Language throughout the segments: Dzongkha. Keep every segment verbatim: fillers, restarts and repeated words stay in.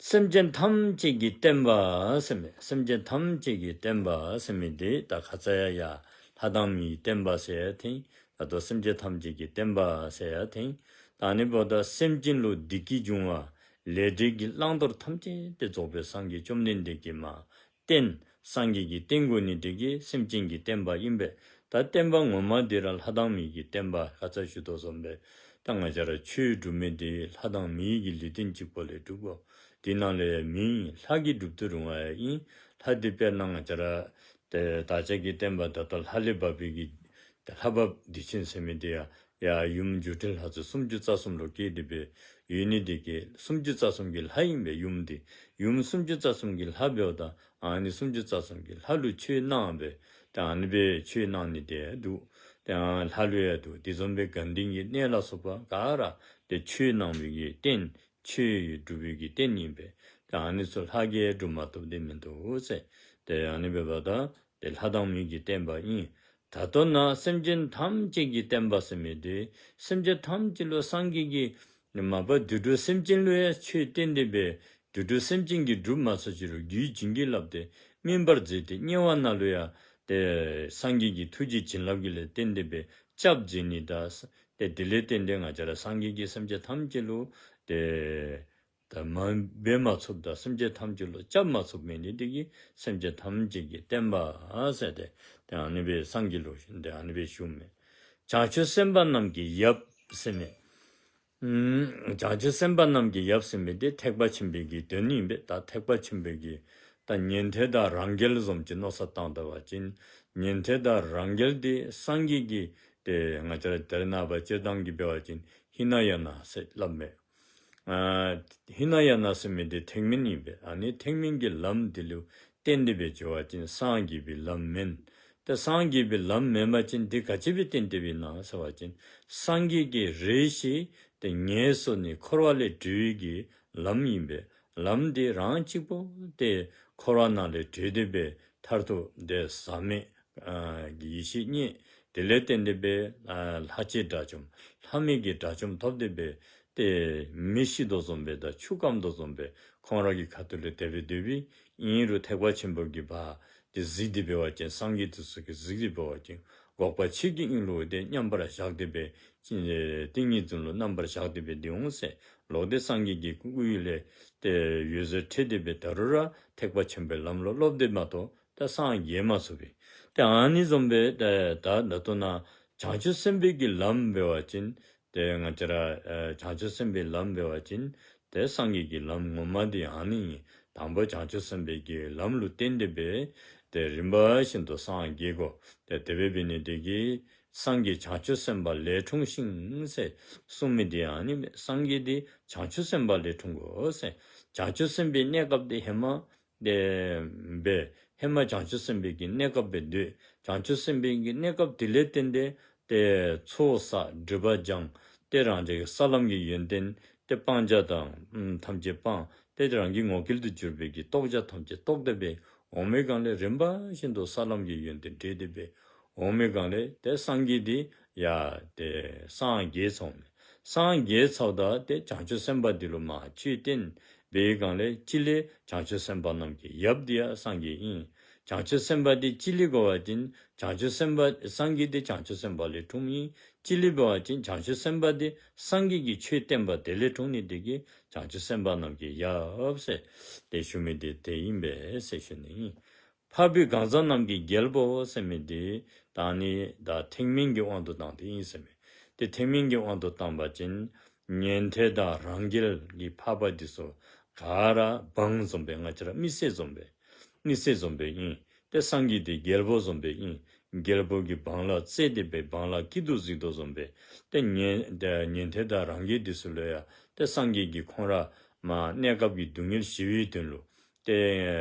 སེམས་ཅན་ཐམས་ཅད་ཀྱི་བསྟན་པ་ཟེར་མི། སེམས་ཅན་ཐམས་ཅད་ཀྱི་བསྟན་པ་ཟེར་མི་འདི་ད་ཁ་ཙ་ཡང་ཡ་ལྷ་དང་མིའི་བསྟན་པ་ཟེར་ཡང་ཐོན། ད་ལྟོ་སེམས་ཅན་ཐམས་ཅད་ཀྱི་བསྟན་པ་ཟེར་ཡང་ཐོན། ད་ཨ་ནི་འབདཝ་ད་སེམས་ཅན་ལུ་བདེ་སྐྱིད་འབྱུང་བ་ལས་འབྲས་ཀྱི་བླང་དོར་ཐམས་ཅད་དེ་རྫོགས་པའི་སངས་རྒྱས་བཅོམ་ལྡན་འདས་ཀྱིས་མ་བསྟན། སངས་རྒྱས་ཀྱིས་བསྟན་དགོ་ནི་དེ་གིས་སེམས་ཅན་གྱི་བསྟན་པ་ཨིན་པས། ད་བསྟན་པ་ངོ་མ་འདི་ར་ལྷ་དང་མི་གི་བསྟན་པ། ཁ་ཙ་ཞུ་དོ་བཟུམ་སྦེ་ད་ང་བཅས་ར་ཆོས་སྒྲུབ་མི་འདི་ལྷ་དང་མི་གི་ལུས་རྟེན་གཅིག་པོ་ལས་སྒྲུབ་དགོ། དེ་ནང་ལས་མི་ལྷ་གིས་སྒྲུབ་ཏུ་རུང་བ་ཡང་ཨིན། ལྷ་འདི་དཔེར་ན་ང་བཅས་ར་ཏེ་བདག་ཅག་གི་བསྟན་པ་ད་ལྟོ་ལྷ་ལས་བབས་པའི་གི་ཏེ་ལྷ་བབས་བདེ་ཆེན་ཟེར་མི་འདི་ཡང་ཡ་ཡུམ་སྒྱུ་འཕྲུལ་ལྷ་མཛེས་སུམ་ཅུ་རྩ་གསུམ་ལུ་སྐྱེས་ཏེ་སྦེ་ཡོད་ནི་དེ་གིས་སུམ་ཅུ་རྩ་གསུམ་གྱི་ལྷ་ཨིན་པས་ཡུམ་འདི། ཡུམ་སུམ་ཅུ་རྩ་གསུམ་གྱི་ལྷ་འབདཝ་ད་ཨ་ནི་སུམ་ཅུ་རྩ་གསུམ་གྱི་ལྷ་ལུ་ཆོས་གནང་སྦེ་ཏེ་ཨ་ནི་སྦེ་ཆོས་གནང་ནི་དེ་འདུག། ཏེ་ཨ་ལྷ་ལུ་ཡང་འདུག། དེ་བཟུམ་སྦེ་དགའ་ལྡན་གྱི་གནས་ལ་སོགས་པ་ག་ར་ཏེ་ཆོས་གནང་བའི་གི་རྟེན། ཆོས་སྒྲུབ་པའི་གི་རྟེན་ཨིན་པས། ཏེ་ཨ་ནི་ཚུ་ལྷ་གིས་སྒྲུབ་མ་བཏུབ་སྟེ་མིན་འདུག་ཟེར། ཏེ་ཨ་ནི་འབདཝ་ད་ཏེ་ལྷ་དང་མི་གི་བསྟན་པ་ཨིན། ད་ལྟོ་ན་སེམས་ཅན་ཐམས་ཅད་ཀྱི་བསྟན་པ་ཟེར་མི་དེ་སེམས་ཅན་ཐམས་ཅད་ལུ་སངས་རྒྱས་ཀྱིས་མ་པ་དུད་འགྲོ་སེམས་ཅན་ལུ་ཡང་ཆོས་བསྟན་ཏེ་སྦེ་དུད་འགྲོ་སེམས་ཅན་གྱིས་སྒྲུབ་མ་ཚུགས་ཅི་རུང་རྒྱུད་བྱིན་གྱིས་བརླབས་ཏེ་སྨིན་པར་མཛད་དེ་དམྱལ་བ་ནང་ལུ་ཡང་ཏེ་སངས་རྒྱས་ཀྱི་ཐུགས་རྗེ་བྱིན་རླབས་ཀྱི་ལས་བརྟེན་ཏེ་སྦེ་སྐྱབས་མཛད་ནི་དང་ཏེ་དེ་ལས་བརྟེན་ཏེ་ང་བཅས་ར་སངས་རྒྱས་ཀྱིས་སེམས་ཅན་ཐམས་ཅད་ལུ་ཏེ་ད་མ་འབད་མ་ཚུགསཔ་དང་སེམས་ཅན་ཐམས་ཅད་ལུ་སྐྱབས་མ་ཚུགསཔ་མེད་ནི་དེ་གིས་སེམས་ཅན་ཐམས་ཅད་ཀྱི་བསྟན་པ་ཟེར་ཏེ་ཏེ་ཨ་ནི་སྦེ་སངས་རྒྱས་ལུ་ཏེ་ཨ་ནི་སྦེ་ཞུཝ་མས། བྱང་ཆུབ་སེམས་དཔའ་རྣམས་ཀྱི་ཡབ་ཟེར་མི། ཨམ་བྱང་ཆུབ་སེམས་དཔའ་རྣམས་ཀྱི་ཡབ་ཟེར་མི་དེ་ཐེག་པ་ཆེན་པོའི་གི་དོན་ཨིན་པས། ད་ཐེག་པ་ཆེན་པོའི་གི་ད་ཉན་ཐོས་དང་རང་རྒྱལ་བཟུམ་ཅིག་མནོ་བསམ་བཏང་ད་པ་ཅིན་ཉན་ཐོས་དང་རང་རྒྱལ་དེ་སངས་རྒྱས་ཀྱི་ཏེ་ང་བཅས་ར་ཏེ་རེ་ནངས་པ་སྤྱིར་བཏང་གི་འབད་བ་ཅིན་ཧི་ན་ཡ་ན་ཟེར་སླབ་མས། ཨ་ཧི་ན་ཡ་ན་ཟེར་མི་དེ་ཐེག་དམན་ཨིན་པས། ཨ་ནི་ཐེག་དམན་གྱི་ལམ་དེ་ལུ་བརྟེན་ཏེ་སྦེ་འགྱོ་བ་ཅིན་སངས་རྒྱས་པའི་ལམ་མེན། ཏེ་སངས་རྒྱས་པའི་ལམ་མེན་པ་ཅིན་དེ་ག་ཅི་སྦེ་བརྟེན་ཏེ་སྦེ་ཨིན་ན་ཟེར་བ་ཅིན་སངས་རྒྱས་ཀྱིས་རེ་ཞིག་ཏེ་ངལ་གསོ་ནི་འཁོར་བ་ལས་གྲོལ་བའི་གི་ལམ་ཨིན་པས། ལམ་དེ་རང་གཅིག་པོ་ཏེ་འཁོར་བ་ནང་ལས་གྲོལ་ཏེ་སྦེ་མཐར་ཐུག་ཏེ་ཟག་མེད་ཨ་གི་ཡེ་ཤེས་རྙེད། དེ་ལས་བརྟེན་ཏེ་སྦེ་ཨ་ལྷ་བཅས་དགྲ་བཅོམ་ལྷ་མི་གི་དགྲ་བཅོམ་ཐོབ་སྟེ་སྦེ་ཏེ་མེ་ཤི་དོ་བཟུམ་སྦེ་དང་ཆུ་སྐམ་དོ་བཟུམ་སྦེ་ཁོང་ར་གི་ཁ་ཐུག་ལས་དེ་སྦེ་སྡོད་པས། ཨིན་རུང་ཐེག་པ་ཆེན་པོ་གི་བར་དེ་གཟིགས་ཏེ་འབད་བ་ཅིན་སངས་རྒྱས་དེ་ཚུ་གིས་གཟིགས་ཏེ་འབད་བ་ཅིན་འགོག་པ་ཆོས་ཀྱི་དབྱིངས་ལུ་ཏེ་མཉམ་པར་བཞག་སྟེ་སྦེ་ཏིང་ངེ་འཛིན་ལུ་རྣམ་པར་བཞག་སྟེ་སྦེ་སྡོད་འོང་ཟེར། ལོག་སྟེ་སངས་རྒྱས་ཀྱི་སྐུ་ཡི་ལས་ཏེ་འོད་ཟེར་འཕྲོས་ཏེ་སྦེ་ད་རུང་ར་ཐེག་པ་ཆེན་པོའི་ལམ་ལུ་སློབ་སྟེ་མ་གཏོགས་ད་སངས་རྒྱས་མ་ཚུགས་པས། ཏེ་ཨ་ནི་བཟུམ་སྦེ་ཏེ་ད་ད་ལྟོ་ན་བྱང་ཆུབ་སེམས་དཔའི་གི་ལམ་འབད་བ་ཅིན་ཏེ་ང་བཅས་ར་ཨ་བྱང་ཆུབ་སེམས་དཔའི་ལམ་འབད་བ་ཅིན་ཏེ་སངས་རྒྱས་ཀྱི་ལམ་ངོ་མ་དེ་ཨ་ནི་ཨིན། དང་པོ་བྱང་ཆུབ་སེམས་དཔའི་གི་ལམ་ལུ་བརྟེན་ཏེ་སྦེ་ཏེ་རིམ་པ་བཞིན་དུ་སངས་རྒྱས་དགོ། ཏེ་དེ་སྦེ་འབད་ནི་དེ་གིས་སངས་རྒྱས་བྱང་ཆུབ་སེམས་དཔའ་ལས་འཁྲུངས་ཤིང་ཟེར་གསུངས་མི་དེ་ཨ་ནི་སངས་རྒྱས་དེ་བྱང་ཆུབ་སེམས་དཔའ་ལས་འཁྲུངས་དགོ་ཟེར། བྱང་ཆུབ་སེམས་དཔའི་གནས་སྐབས་དེ་ཧེ་མ་ཏེ་སྦེ་ཧེ་མ་བྱང་ཆུབ་སེམས་དཔའི་གི་གནས་སྐབས་སྦེ་སྡོད། བྱང་ཆུབ་སེམས་དཔའི་གི་གནས་སྐབས་དེ་ལས་བརྟེན་ཏེ་ཏེ་ཚོགས་བསགས་སྒྲིབ་པ་སྦྱངས། ཏེ་རང་རྒྱལ་གྱི་ས་ལམ་གྱི་ཡོན་ཏན་ཏེ་སྤང་བྱ་དང་ཨམ་ཐམས་ཅད་སྤངས། ཏེ་རང་གི་ངོ་སྐལ་དུ་གྱུར་པའི་གི་རྟོགས་བྱ་ཐམས་ཅད་རྟོགས་ཏེ་སྦེ་འོང་མི་སྒང་ལས་རིམ་པ་བཞིན་དུ་ས་ལམ་གྱི་ཡོན་ཏན་འདྲེས་ཏེ་སྦེ་འོང་མི་སྒང་ལས་ཏེ་སངས་རྒྱས་དེ་ཡ་ཏེ་སངས་རྒྱས་ཚརཝ་མས། སངས་རྒྱས་ཚརཝ་ད་ཏེ་བྱང་ཆུབ་སེམས་དཔའ་དེ་ལུ་མ་ཆོས་བསྟན་པའི་སྒང་ལས་གཅིག་ལས་བྱང་ཆུབ་སེམས་དཔའ་རྣམས་ཀྱི་ཡབ་དེ་ཡང་སངས་རྒྱས་ཨིན། བྱང་ཆུབ་སེམས་དཔའ་དེ་གཅིག་ལས་འབད་བ་ཅིན་བྱང་ཆུབ་སེམས་དཔའ་སངས་རྒྱས་དེ་བྱང་ཆུབ་སེམས་དཔའ་ལས་འཁྲུངསམ་ཨིན། གཅིག་ལས་འབད་བ་ཅིན་བྱང་ཆུབ་སེམས་དཔའ་དེ་སངས་རྒྱས་ཀྱི་ཆོས་བསྟན་པ་དེ་ལས་འཁྲུངས་ནི་དེ་གིས་བྱང་ཆུབ་སེམས་དཔའ་རྣམས་ཀྱི་ཡབ་ཟེར་ཏེ་ཞུ་མི་དེ་དེ་ཨིན་པས་ཟེར་ཞུ་ནི་ཨིན། འཕགས་པའི་གང་ཟག་རྣམས་ཀྱི་རྒྱལ་པོ་ཟེར་མི་དེ་ད་ནི་ད་ཐེག་དམན་གྱི་དབང་དུ་བཏང་སྟེ་ཨིན་ཟེར་མས། ཏེ་ཐེག་དམན་གྱི་དབང་དུ་བཏང་པ་ཅིན་ཉན་ཐོས་དང་རང་རྒྱལ་གྱི་འཕགས་པ་དེ་ཚུ་ག་ར་འབངས་བཟུམ་སྦེ་ང་བཅས་ར་མི་སེར་བཟུམ་སྦེ་མི་སེར་བཟུམ་སྦེ་ཨིན། ཏེ་སངས་རྒྱས་དེ་རྒྱལ་པོ་བཟུམ་སྦེ་ཨིན། རྒྱལ་པོ་གིས་འབངས་ལ་བརྩེ་སྟེ་སྦེ་འབངས་ལ་སྐྱིད་སྡུག་གཟིགས་དོ་བཟུམ་སྦེ་ཏེ་ཉན་ཏེ་ཉན་ཐོས་དང་རང་རྒྱལ་དེ་ཚུ་ལུ་ཡང་ཏེ་སངས་རྒྱས་ཀྱིས་ཁོང་ར་མ་གནས་སྐབས་ཀྱི་སྡུག་བསྔལ་ཞི་བའི་དོན་ལུ་ཏེ་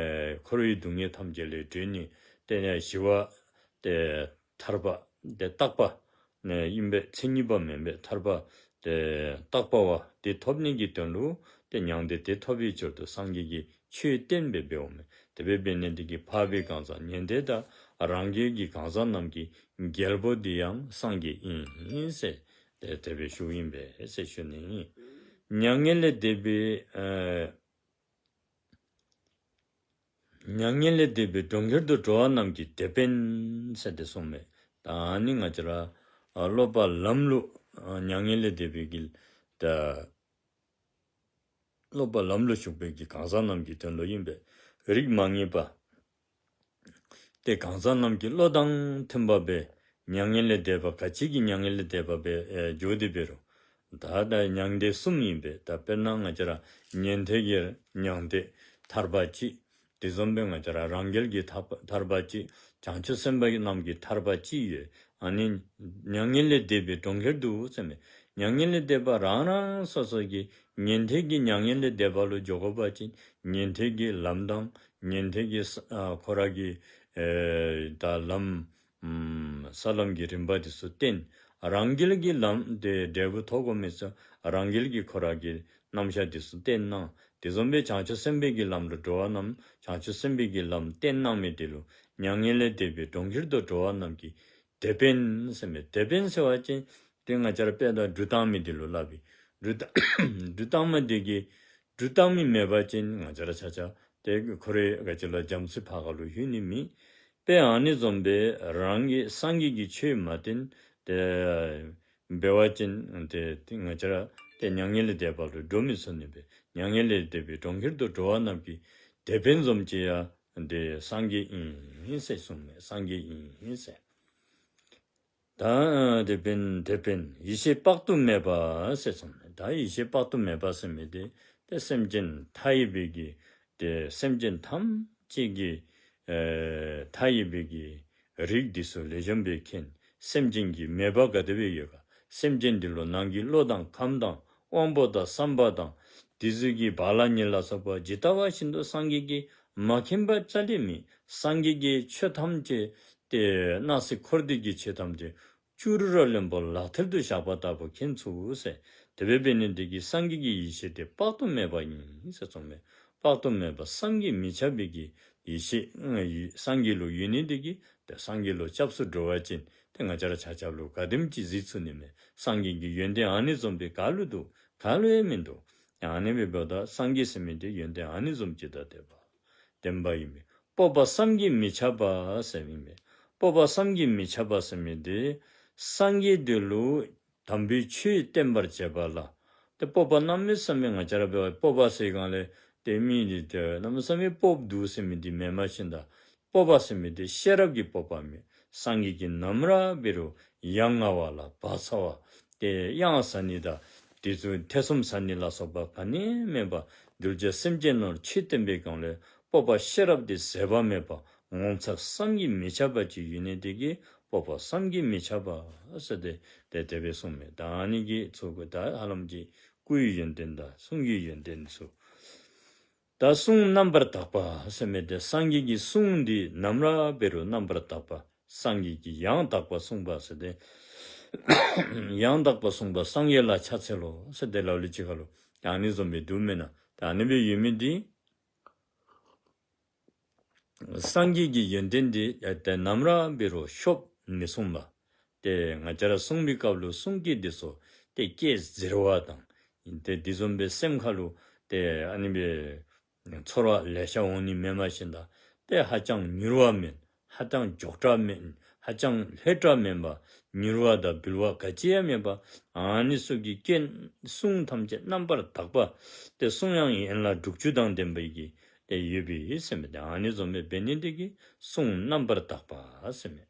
འཁོར་བའི་སྡུག་བསྔལ་ཐམས་ཅད་ལས་གྲོལ་ནི་ཏེ་ཞི་བ་ཏེ་ཐར་པ་ཏེ་རྟག་པ་ནི་ཨིན་པས། མཚན་ཉིད་པ་མེན་པས། ཐར་པ་ཏེ་རྟག་པ་བ་དེ་ཐོབ་ནི་གི་དོན་ལུ་ཏེ་མྱང་འདས་དེ་ཐོབ་པའི་ཕྱིར་དུ་སངས་རྒྱས་ཀྱིས་ཆོས་བསྟན་པའི་འབདཝ་མས། དེ་སྦེ་འབད་ནི་དེ་གིས་འཕགས་པའི་གང་ཟག་ཉན་ཐོས་དང་རང་རྒྱལ་གྱི་གང་ཟག་རྣམས་ཀྱི་རྒྱལ་པོ་དེ་ཡང་སངས་རྒྱས་ཨིན་ཟེར་ཏེ་དེ་སྦེ་ཞུཝ་ཨིན་པས་ཟེར་ཞུ་ནི་ཨིན། མྱ་ངན་ལས་འདས་པའི་ཨ་ མྱ་ངན་ལས་འདས་པའི་གྲོང་ཁྱེར་དུ་འགྲོ་བ་རྣམས་ཀྱི་དེད་དཔོན་ཟེར་ཏེ་གསུངས་མས། ད་ཨ་ནི་ང་བཅས་ར་ཨ་སློབ་པ་ལམ་ལུ་ཨ་མྱ་ངན་ལས་འདས་པའི་གི་ད་སློབ་པ་ལམ་ལུ་ཞུགས་པའི་གི་གང་ཟག་རྣམས་ཀྱི་དོན་ལུ་ཨིན་པས། རིགས་མ་ངེས་པ་ཏེ་གང་ཟག་རྣམས་ཀྱི་བློ་དང་མཐུན་པ་སྦེ་མྱ་ངན་ལས་འདས་པ་ག་ཅི་གི་མྱ་ངན་ལས་འདས་པ་སྦེ་ཨེ་འགྱོ་དེ་འབད་རུང་ད་ད་མྱང་འདས་གསུམ་ཨིན་པས། ད་དཔེར་ན་ང་བཅས་ར་ཉན་ཐོས་ཀྱི་མྱང་འདས་ཐར་པ་གཅིག། དེ་བཟུམ་སྦེ་ང་བཅས་ར་རང་རྒྱལ་གྱི་ཐར་པ་ཐར་པ་གཅིག། བྱང་ཆུབ་སེམས་དཔའ་རྣམས་ཀྱི་ཐར་པ་གཅིག་ཡོད། ཨ་ནི་མྱ་ངན་ལས་འདས་པའི་གྲོང་ཁྱེར་དུ་ཟེར་མས། མྱ་ངན་ལས་འདས་པ་རང་རང་སོ་སོ་གི་ཉན་ཐོས་ཀྱི་མྱ་ངན་ལས་འདས་པ་ལུ་འགྱོ་དགོ་པ་ཅིན་ཉན་ཐོས་ཀྱི་ལམ་དང་ཉན་ཐོས་ཀྱི་ས་ཨ་ཁོ་ར་གི་ཨེ་ད་ལམ་ཨམ་ས་ལམ་གྱི་རིམ་པ་དེ་ཚུ་བསྟན། རང་རྒྱལ་གྱི་ལམ་དེ་འབྲས་བུ་ཐོབ་དགོ་མི་ཚུ་རང་རྒྱལ་གྱི་ཁོ་ར་གི་རྣམ་གཞག་དེ་ཚུ་བསྟན་གནང་། དེ་བཟུམ་སྦེ་བྱང་ཆུབ་སེམས་དཔའི་གི་ལམ་ལུ་འགྲོ་བ་རྣམས་བྱང་ཆུབ་སེམས་དཔའི་གི་ལམ་བསྟན་གནང་མི་དེ་ལུ་མྱ་ངན་ལས་འདས་པའི་གྲོང་ཁྱེར་དུ་འགྲོ་བ་རྣམས་ཀྱི་དེད་དཔོན་ཟེར་མས། དེད་དཔོན་ཟེར་བ་ཅིན་ཏེ་ང་བཅས་ར་དཔེ་ད་གྲུ་བཏང་མི་དེ་ལུ་སླབ་པས། གྲུ་བཏང་གྲུ་བཏང་མི་དེ་གིས་གྲུ་བཏང་མི་མེད་པ་ཅིན་ང་བཅས་ར་ཆ་ཁྱབ་ཏེ་ཁོ་རའི་ག་ཅི་ལོ་རྒྱ་མཚོའི་ཕར་ཁ་ལུ་ལྷོད་ནི་མེད། དཔེ་ཨ་ནི་བཟུམ་སྦེ་རང་གི་སངས་རྒྱས་ཀྱི་ཆོས་མ་བསྟན་ཏེ་འབད་བ་ཅིན་ཏེ་ཏེ་ང་བཅས་ར་ཏེ་མྱ་ངན་ལས་འདས་པ་ལུ་འགྲོ་མི་ཚུགས་ནི་སྦེ་མྱ་ངན་ལས་འདས་པའི་གྲོང་ཁྱེར་དུ་འགྲོ་བ་རྣམས་ཀྱི་དེད་དཔོན་བཟུམ་ཅིག་ཡང་ཏེ་སངས་རྒྱས་ཨིན་ཟེར་གསུངས་མས། སངས་རྒྱས་ཨིན་ཟེར། ད་དེད་དཔོན་དེད་དཔོན་ཡེ་ཤེས་དཔག་ཏུ་མེད་པ་ཟེར་གསུངས་མས། ད་ཡེ་ཤེས་དཔག་ཏུ་མེད་པ་ཟེར་མི་དེ་ཏེ་སེམས་ཅན་མཐའ་ཡས་པའི་གི་ཏེ་སེམས་ཅན་ཐམས་ཅད་ཀྱི་ཨེ་མཐའ་ཡས་པའི་གི་རིགས་འདི་ཚུ་ལེགས་ཤོམ་སྦེ་མཁྱེན། སེམས་ཅན་གྱི་མོས་པ་ག་དེ་སྦེ་ཡོད་ག། སེམས་ཅན་འདི་ལུ་ནང་གི་བློ་དང་ཁམས་དང་དབང་པོ་དང་བསམ་པ་དང་དེ་ཚུ་གི་བག་ལ་ཉལ་ལ་སོགས་པ་ཇི་ལྟ་བ་བཞིན་དུ་སངས་རྒྱས་ཀྱིས་མ་མཁྱེན་པ་རྩ་ལས་མེད། སངས་རྒྱས་ཀྱིས་ཆོས་ཐམས་ཅད་ཏེ་སྣང་སྲིད་འཁོར་འདས་ཀྱི་ཆོས་ཐམས་ཅད་ཅུ་རུ་ར་ལེན་པོ་ལག་མཐིལ་དུ་བཞག་པ་ལྟ་བུ་མཁྱེན་ཚུགས་ཟེར། དེ་སྦེ་འབད་ནི་དེ་གིས་སངས་རྒྱས་ཀྱི་ཡེ་ཤེས་དེ་དཔག་ཏུ་མེད་པ་ཨིན་ཟེར་གསུངས་མས། དཔག་ཏུ་མེད་པ་བསམ་གྱིས་མི་ཁྱབ་པའི་གི་ཡེ་ཤེས་ཨ་ཡེ་སངས་རྒྱས་ལུ་ཡོད་ནི་དེ་གིས་ཏེ་སངས་རྒྱས་ལུ་སྐྱབས་སུ་འགྲོ་བ་ཅིན་ཏེ་ང་བཅས་ར་ཆ་ཁྱབ་ལུ་ག་དེམ་ཅིག་གཟིགས་ཚུགས་ནི་མས། སངས་རྒྱས་ཀྱི་ཡོན་ཏན་ཨ་ནི་བཟུམ་སྦེ་ག་ལུ་འདུག། ག་ལུ་ཡང་མིན་འདུག། ཨ་ནི་སྦེ་འབདཝ་ད་སངས་རྒྱས་ཟེར་མི་དེ་ཡོན་ཏན་ཨ་ནི་བཟུམ་ཅིག་དང་ལྡན་པ་ལྡན་པ་ཨིན་མས། སྤོབས་པ་བསམ་གྱིས་མི་ཁྱབ་པ་ཟེར་ཨིན་མས། སྤོབས་པ་བསམ་གྱིས་མི་ཁྱབ་པ་ཟེར་མི་དེ་སངས་རྒྱས་དེ་ལུ་དམ་པའི་ཆོས་བསྟན་པར་བྱེད་པ་ལ་ཏེ་སྤོབས་པ་གནམ་མེད་ས་མེད། ང་བཅས་ར་འབད་བ་སྤོབས་པ་ཟེར་སྒང་ལས་ཏེ་མི་འདི་ཏེ་གནམ་མེད་ས་མེད་སྤོབས་འདུག་ཟེར་མི་འདི་མེན་མ་ཤེས་ད། སྤོབས་པ་ཟེར་མི་འདི་ཤེས་རབ་ཀྱི་སྤོབས་པ་མས། སངས་རྒྱས་ཀྱིས་ནམ་ར་འབད་རུང་ཡ་ང་བ་ལ་བག་ཚ་བ་ཏེ་གཡང་ཟ་ནི་དང་དེ་ཚུ་ཐེ་ཚོམ་ཟ་ནི་ལ་སོགས་པ་ག་ནི་མེད་པར་གདུལ་བྱ་སེམས་ཅན་ལུ་ཆོས་བསྟན་པའི་སྒང་ལས་སྤོབས་པ་ཤེས་རབ་དེ་ཟད་པ་མེད་པ་ངོ་མཚར་བསམ་གྱིས་མི་ཁྱབ་པ་ཅིག་ཡོད་ནི་དེ་གིས་སྤོབས་པ་བསམ་གྱིས་མི་ཁྱབ་པ་ཟེར་ཏེ་ཏེ་དེ་སྦེ་གསུངས་མས། ད་ཨ་ནི་གི་ཚུལ་གྱིས་ད་ཧ་ལམ་ཅིག་སྐུའི་ཡོན་ཏན་དང་གསུང་གི་ཡོན་ཏན་ཚུ། ད་གསུང་རྣམ་པར་དག་པ་ཟེར་མི་དེ་སངས་རྒྱས་ཀྱི་གསུང་འདི་ནམ་ར་འབད་རུང་རྣམ་པར་དག་པ། སངས་རྒྱས་ཀྱིས་ཡང་དག་པར་གསུངས་པ་ཟེར་ཏེ་ཡང་དག་པར་གསུངས་པ་སངས་རྒྱས་ལ་ཕྱག་འཚལ་ལོ་ཟེར་ཏེ་ལ་ལུ་ཅིག་ཁ་ལུ་ཨ་ནི་བཟུམ་སྦེ་འདུག་མེན་ན། ད་ཨ་ནི་སྦེ་ཡོད་མི་འདི་སངས་རྒྱས་ཀྱི་ཡོན་ཏན་འདི་ཏེ་ནམ་ར་འབད་རུང་ཤོབ་མི་གསུངས་པ། ཏེ་ང་བཅས་ར་གསུང་པའི་སྐབས་ལུ་གསུང་སྐད་འདི་ཚུ་ཏེ་སྐད་གཟེར་བ་དང་ཏེ་དེ་བཟུམ་སྦེ་སེམས་ཁ་ལུ་ཏེ་ཨ་ནི་སྦེ་ཚོར་བ་ལེ་ཤ་འོང་ནི་མེན་མ་ཤེས་ད། ཏེ་ཧ་ཅང་མྱུར་བ་མེན། ཧ་ཅང་མགྱོགས་དྲགས་མེན། ཧ་ཅང་ལྷོད་དྲགས་མེན་པ། མྱུར་བ་དང་བིལ་བ་ག་ཅི་ཡང་མེད་པ། ཨ་ནི་ཚུ་གི་སྐད་གསུང་ཐམས་ཅད་རྣམ་པར་དག་པ། ཏེ་གསུང་དབྱངས་ཡན་ལག་དྲུག་ཅུ་དང་ལྡན་པའི་གི་ཏེ་ཡོད་པའི་ཟེར་མི་དེ་ཨ་ནི་བཟུམ་སྦེ་འབད་ནི་དེ་གིས་གསུང་རྣམ་པར་དག་པ་ཟེར་མི།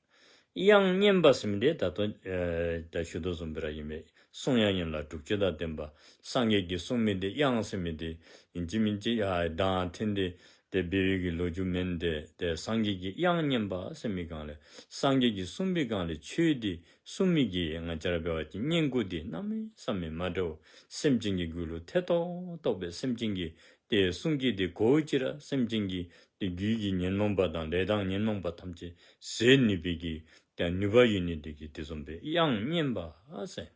དབྱངས་སྙན་པ་ཟེར་མི་དེ་ད་ལྟོ་ཨེ་ད་ཞུ་དོ་བཟུམ་སྦེ་ར་ཨིན་པས། གསུང་དབྱངས་ཡན་ལག་དྲུག་ཅུ་དང་ལྡན་པ། སངས་རྒྱས་ཀྱིས་གསུང་མི་དེ་དབྱངས་ཟེར་མི་དེ་ཨིན་ཅི་མིན་ཅི་ཡར་གདངས་འཐེན་ཏེ་ཏེ་འབད་བའི་གི་ལོ་རྒྱུས་མེན་ཏེ། ཏེ་སངས་རྒྱས་ཀྱིས་དབྱངས་སྙན་པ་ཟེར་མི་སྒང་ལས་སངས་རྒྱས་ཀྱིས་གསུང་པའི་སྒང་ལས་ཆོས་དེ་གསུང་མི་གི་ང་བཅས་ར་འབད་བ་ཅིན་སྙན་བཀུག་དེ་གནམ་མེད་ས་མེད་མ་འདྲཝ། སེམས་ཅན་གྱི་རྒྱུད་ལུ་ཐེ་ཏོག་ཏོ་སྦེ་སེམས་ཅན་གྱི་ཏེ་གསུང་སྐད་དེ་གོ་ཅི་ར་སེམས་ཅན་གྱི་ཏེ་རྒྱུད་ཀྱི་ཉོན་མོངས་པ་དང་ལས་དང་ཉོན་མོངས་པ་ཐམས་ཅད་ཟད་ནུས་པའི་གི་ཏེ་ནུས་པ་ཡོད་ནི་དེ་གིས་དེ་བཟུམ་སྦེ་དབྱངས་སྙན་པ་ཟེར།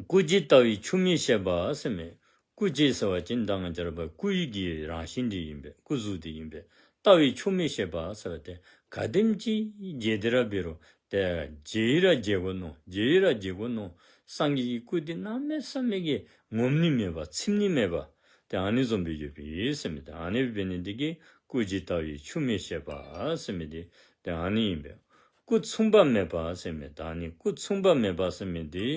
སྐུ་ལྗིད་ལྟ་བའི་ཆུ་མིག་ཤེས་པ་ཟེར་མི། སྐུ་ལྗིད་ཟེར་བ་ཅིན་ད་ང་བཅས་ར་བ་སྐུ་ཡི་གི་རང་བཞིན་དེ་ཨིན་པས། སྐུ་གཟུགས་དེ་ཨིན་པས། ལྟ་བའི་ཆུ་མིག་ཤེས་པ་ཟེར་བ་དེ་ག་དེམ་ཅིག་མཇལ་ཏེ་ར་འབད་རུང་ཏེ་མཇལ་ཡི་ར་མཇལ་དགོ་མནོ། མཇལ་ཡི་ར་མཇལ་དགོ་མནོ། སངས་རྒྱས་ཀྱི་སྐུ་དེ་གནམ་མེད་ས་མེད་ཀྱི་ངོམས་ནི་མེད་པ། ཚིམ་ནི་མེད་པ། ཏེ་ཨ་ནི་བཟུམ་སྦེ་ཡོདཔ་ཨིན་ཟེར་མི་འདི། ཨ་ནི་འབད་ནི་འདི་གིས་སྐུ་ཇི་ལྟ་བའི་ཆུ་མིག་ཤེས་པ་ཟེར་མི་འདི་ཏེ་ཨ་ནི་ཨིན་པས། སྐུ་མཚུངས་པ་མེད་པ་ཟེར་མི་ད་ཨ་ནི་སྐུ་མཚུངས་པ་མེད་པ་ཟེར་མི་འདི་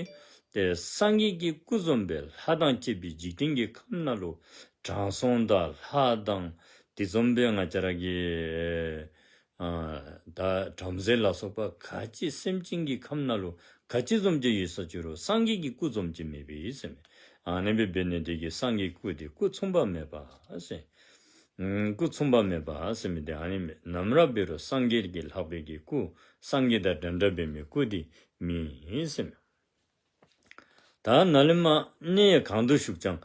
ཏེ་སངས་རྒྱས་ཀྱི་སྐུ་བཟུམ་སྦེ་ལྷ་དང་བཅས་པའི་འཇིག་རྟེན་གྱི་ཁམས་ནང་ལུ་དྲང་སྲོང་དང་ལྷ་དང་དེ་བཟུམ་སྦེ་ང་བཅས་ར་གི་ཨ་ད་བྲམ་ཟེ་ལ་སོགས་པ་ག་ཅི་སེམས་ཅན་གྱི་ཁམས་ནང་ལུ་ག་ཅི་བཟུམ་ཅིག་ཡོད་ས་ཅི་རུང་སངས་རྒྱས་ཀྱི་སྐུ་བཟུམ་ཅིག་མེད་པས་ཟེར་མི། ཨ་ནི་འབད་འབད་ནི་འདི་གིས་སངས་རྒྱས་སྐུ་འདི་སྐུ་མཚུངས་པ་མེད་པ་ཟེར། ཨུམ་སྐུ་མཚུངས་པ་མེད་པ་ཟེར་མི་འདི་ཨ་ནི་མེན། ནམ་ར་འབད་རུང་སངས་རྒྱས་ཀྱི་ལྷག་པའི་གི་སྐུ་སངས་རྒྱས་དང་འདྲན་འདྲ་འབད་མི་སྐུ་འདི་མེད་ཟེར་མི། ད་ནཱ་ལས་མར་གནས་གང་དུ་བཞུགས་ཀྱང་